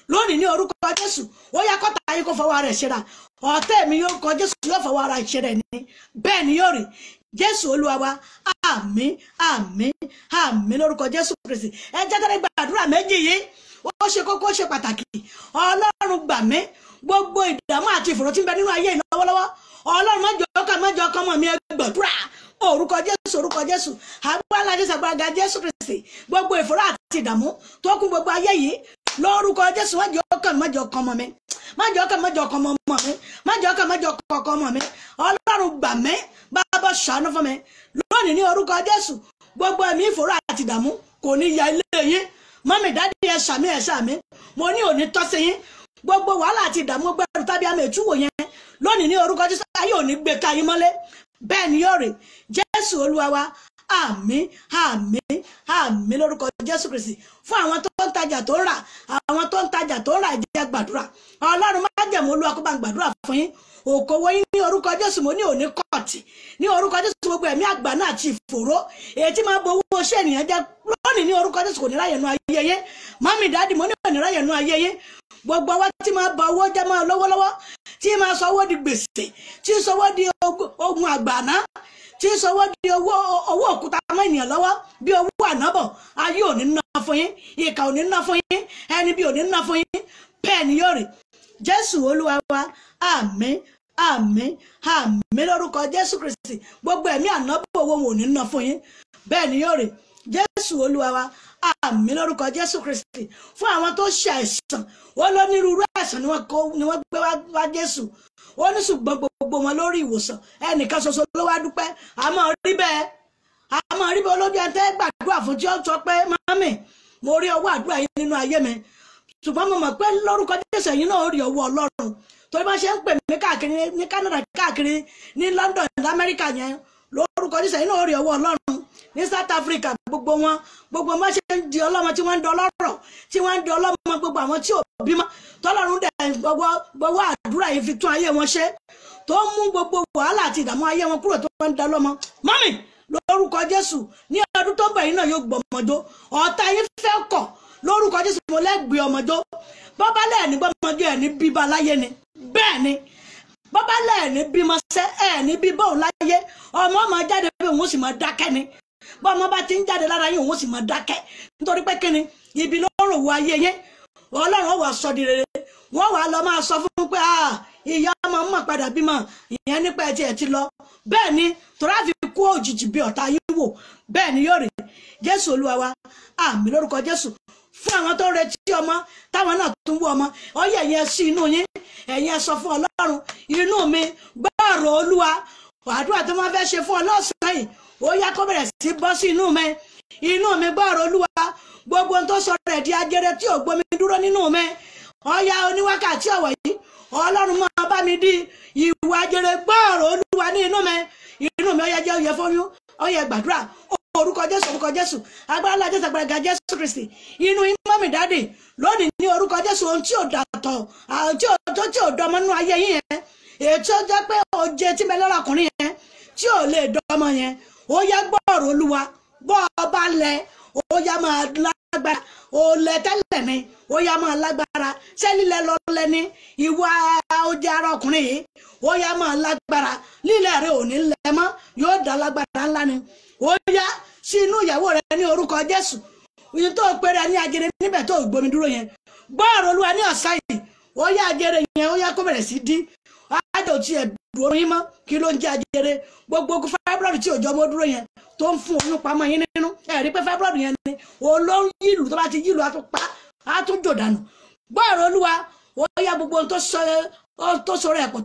lónìí ní orúkọ Jésù, ó yá kọ́ta yín kó fọwọ́ ara ẹ̀ ṣera. Ọ̀tẹ̀ mi yóò kọ Jésù, yóò fọwọ́ ara ẹ̀ ṣera ní bẹ́ẹ̀ ni yóò rí. Jésù Olúwa wa, àmín, àmín, àmín lórúkọ Jésù Kristi. Ẹ jẹ́ tẹ́lẹ̀ gbàdúrà méjì yìí, ó ṣe kókó, ó ṣe pàtàkì. Ọlọ́run gbà mí, gbogbo ìdààmú àti ìfòró tí ń bẹ nínú ayé yìí lọ́wọ́lọ́wọ́, Ọlọ́run má jẹ́ ọkàn, má jẹ́ ọkàn mọ̀ mi. Ẹ gbàdúrà. Orúkọ Jésù, orúkọ Jésù, agbára Jésù, agbára Jésù Kristi. Gbogbo ìfòró àti ìdààmú tó kún gbogbo ayé yìí, lórúkọ Jésù, má jẹ́ ọkàn, má jẹ́ ọkàn mọ̀ mi, má jẹ́ ọkàn, má jẹ́ ọkàn mọ̀ mi, má jẹ́ ọkàn, má jẹ́ ọkàn mọ̀ mi. Ọlọ́run gbà mí, bàbá ṣàánú fún mi. Lónìí ní orúkọ Jésù, gbogbo ẹ̀mí ìfòró àti ìdààmú kò ní ya ilé yín. Mọ́mì, daddy, ẹ ṣàmì, ẹ ṣàmì. Mo ní òní tọ́sí yín. Gbogbo wàhálà àti ìdààmú gbẹrù tàbí àmì ìtúwò yẹn, lónìí ní orúkọ Jésù, ayé òní gbé ká yín mọ́lé. Bẹ́ẹ̀ ni yóò rí. Jésù Olúwa wa, àmín, àmín, àmín lórúkọ Jésù Kristi. Fún àwọn tó ń tajà tó ń rà, àwọn tó ń tajà tó ń rà, jẹ́ gbàdúrà. Ọlọ́run májẹ̀mú, Olúwa kó bá ń gbàdúrà fún yín. Òkòwò yín ní orúkọ Jésù, mo ní òní kọ̀ọ̀tì ní orúkọ Jésù. Gbogbo ẹ̀mí àgbà náà àti ìfòró èyí tí máa bo owó iṣẹ́ ènìyàn jẹ́, lónìí ní orúkọ Jésù, kò ní ráyè nú ayé yín. Mummy, daddy, mo ní òní ráyè nú ayé yín. Gbogbo ọwọ́ tí máa ba owó jẹ́ máa lọ́wọ́lọ́wọ́, tí máa sọ owó di gbèsè, tí sọ owó di ogun àgbàná, tí sọ owó di owó òkúta mọ́ ènìyàn lọ́wọ́ bí owó ànábọ̀, ayé ò ní ná fún yín, ìkà ò ní ná fún yín, ẹni bí ò ní ná fún yín. Bẹ́ẹ̀ ni yóò rí. Jésù Olúwa wa, àmín, àmín, àmín lórúkọ Jésù Kristi. Gbogbo ẹ̀mí ànábọ̀ owó wọn ò ní ná fún yín. Bẹ́ẹ̀ ni yóò rí. Jésù Olúwa wa, àmín lórúkọ Jésù Kristi. Fún àwọn tó ṣe àìsàn, ó lónírúurú àìsàn ni wọ́n gbé wá Jésù, ó ní ṣùgbọ́n gbogbo wọn lórí ìwòsàn, ẹnìkan ṣoṣo ló wá dúpẹ́. Àmọ́ rí bẹ́ẹ̀, àmọ́ rí bẹ́ẹ̀. Olójú ẹni tẹ́ gbàdúrà fún tí ó sọ pé, "Mummy, mo rí ọwọ́ àdúrà yín nínú ayé mi." Ṣùgbọ́n mo mọ̀ pé lórúkọ Jésù, ẹ̀yin náà ó rí ọwọ́ Ọlọ́run, torí bá ṣe ń pè mí káàkiri ní Canada, káàkiri ní London, ní Amẹ́ríkà yẹn, lórúkọ Jésù, ẹ̀yin náà ó rí ọwọ́ Ọlọ́run ní South Africa. Gbogbo wọn, gbogbo wọn ṣe ń di ọlọ́mọ tí wọ́n ń di ọlọ́rọ̀, tí wọ́n ń di ọlọ́mọ, gbogbo àwọn tí ò bímọ tọ́lọ́run dẹ̀ gbogbo àdúrà yìí fi tún ayé wọn ṣe, tó ń mú gbogbo wàhálà àti ìdààmú ayé wọn kúrò, tó ń da ọlọ́mọ. Mọ́mì, lórúkọ Jésù, ní ọdún tó ń bọ̀ yìí náà yóò gbọmọjó. Ọ̀tá yín fẹ́ kọ̀, lórúkọ Jésù mo lẹ́gbẹ̀ẹ́ ọmọjó. Bọ́bá lẹ́ẹ̀ni gbọ́mọjó ẹ̀ ní bíbá láyé ni, bẹ́ẹ̀ ni. Bọ́bá lẹ́ẹ̀ni bímọ sẹ́ ẹ̀ ní bíbá òun láyé. Ọmọ ọmọ jáde pé òun sì máa dákẹ́ ni. Bọ́mọ bá ti ń jáde lára yín, òun sì máa dákẹ́. Nítorí pé kíni ibi ló rò wọ ayé yẹn. Ọlọ́run ó wá sọ di rere. Wọ́n wàá lọ máa sọ fún pé ìyá ọmọ mọ̀ padà bímọ, ìyẹn nípa ẹ̀ tí ẹ̀ ti lọ. Bẹ́ẹ̀ ni, torí àfi kú òjijì bí ọ̀tá yín wò. Bẹ́ẹ̀ ni yóò rí. Jésù Olúwa wa, àmín lórúkọ Jésù. Fún àwọn tó ń retí ọmọ, táwọn náà tún wú ọmọ, ọyẹ ẹ̀yin sí inú yín, ẹ̀yin sọ fún Ọlọ́run, inú mi gbọ́rọ̀ Olúwa. Àdúrà tó máa fẹ́ ṣe fún ọlọ́sàn yìí, ó yá kó bẹ̀rẹ̀ sí bọ́ sí inú mi. Inú mi gbọ́rọ̀ Olúwa. Gbogbo ohun tó sọ rẹ̀ di ajere tí ò gbomi dúró nínú mi, ọyá oníwákàtí ọ̀wọ̀ yìí, Ọlọ́run máa bá mi di ìwà ajere. Gbọ́rọ̀ Olúwa ní inú mi. Inú mi ọyá jẹ́ oyè fóyún, ọyẹ gbàdúrà. Orúkọ Jésù, orúkọ Jésù, agbára ńlá Jésù, agbára ga Jésù Kristi. Inú yín mọ́mì dáàdì lónìí ní orúkọ Jésù, ohun tí ò dàtọ̀, tí ò dọmọ nínú ayé yín yẹn, èyí tí ó jẹ́ pé oje tí bẹ lọ́rọ̀ ọkùnrin yẹn tí ò lè dọmọ yẹn, ó yá gbọ́rọ̀ Olúwa. Bọ́ ọba lẹ, ó yá máa lágbára. Ó lẹ tẹ́lẹ̀ ni, ó yá máa lágbára. Ṣé lílẹ̀ lọ lẹ ní ìwà oje ara ọkùnrin yìí, ó yá máa lágbára. Lílẹ̀ rẹ ò ní lẹ mọ́, yóò dá lágbára ńlá ni. Ó yá sí inú ìyàwó rẹ ní orúkọ Jésù. Ìyẹn tó péré ní ajere níbẹ̀ tó gbomi dúró yẹn, gbọ́rọ̀ Olúwa ní ọ̀sán yìí, ó yá ajere yẹn, ó yá kó bẹ̀rẹ̀ sí dín. Ájò tí ẹ̀ dúró yín mọ́, kí ló ń jẹ́ ajere? Gbogbo fibroid tí òjò ọmọ dúró yẹn tó ń fún oyún pamọ́ yín nínú, ẹ̀ rí pé fibroid yẹn ni olóhùn yìlù, tó bá ti yìlù á tún pa, á tún jò dànù. Gbọ́rọ̀ Olúwa, ó yá gbogbo ohun tó sọ̀rọ̀ ẹ̀pọ̀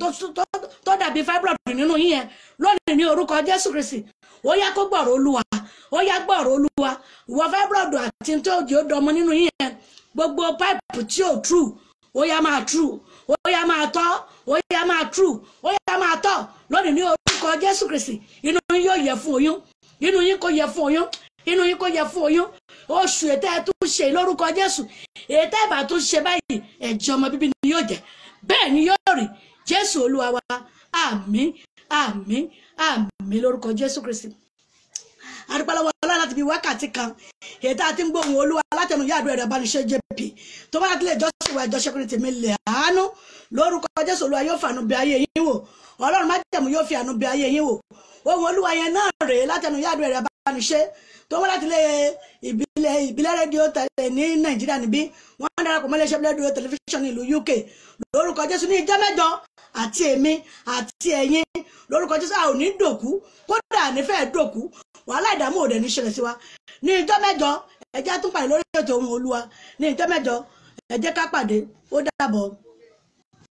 tó dàbí fibroid nínú yín yẹn lónìí ní orúkọ Jésù Kristi, ó yá kó gbọ́rọ̀ Olúwa. Ó yá gbọ́rọ̀ Olúwa. Ìwọ fibroid àti tó jẹ́ ó dọmọ nínú yín yẹn, gbogbo pipe tí ò true, ó yá máa true, ó yá máa tọ́, ó yá máa true, ó yá máa tọ́ lónìí ní orúkọ Jésù Kristi. Inú yín yóò yẹ fún oyún, inú yín kò yẹ fún oyún, inú yín kò yẹ fún oyún. Oṣù ètò ẹ tún ṣe lórúkọ Jésù, ètò ẹ bá tún ṣe báyìí, ẹ̀jẹ̀ ọmọ bíbí ni yóò jẹ́, bẹ́ẹ̀ ni yóò rí. Jésù Olúwa wa, àmín, àmín, àmín lórúkọ Jésù Kristi. Adúpẹ́lọ́wọ́ Ọlọ́run láti fi wákàtí kan ètò àti ń gbóhùn Olúwa látẹnu yàdúrà rẹ̀ abániṣẹ́ JP tó bá láti lè jọ́sìn wa ìjọsìn tèmi lè àánú lórúkọ Jésù. Olúwa yóò fàánú bẹ̀ ayé yín wò. Ọlọ́run májẹ̀mú yóò fi àánú bẹ̀ ayé yín wò. Ohùn Olúwa yẹn náà rèé látẹnu yàdúrà rẹ̀ abániṣẹ́ tó wọ́n láti lé ìbílẹ̀ rédíò tẹ̀lé ní Nàìjíríà níbí. Wọ́n darapọ̀ mọ́ iléeṣẹ́ rédíò tẹlifíṣàn ní ìlú UK lórúkọ Jésù. Ní ìjọ́ mẹ́jọ àti èmi àti ẹ̀yin lórúkọ Jésù, a ò ní dòkú, kódà nífẹ̀ẹ́ dòkú, wàhálà ìdààmú òde ní ṣẹlẹ̀ sí wa. Ní ìjọ́ mẹ́jọ, ẹ jẹ́ á tún pàdé lórí ètò ohùn Olúwa. Ní ìjọ́ mẹ́jọ, ẹ jẹ́ ká pàdé. Ó dàbọ̀.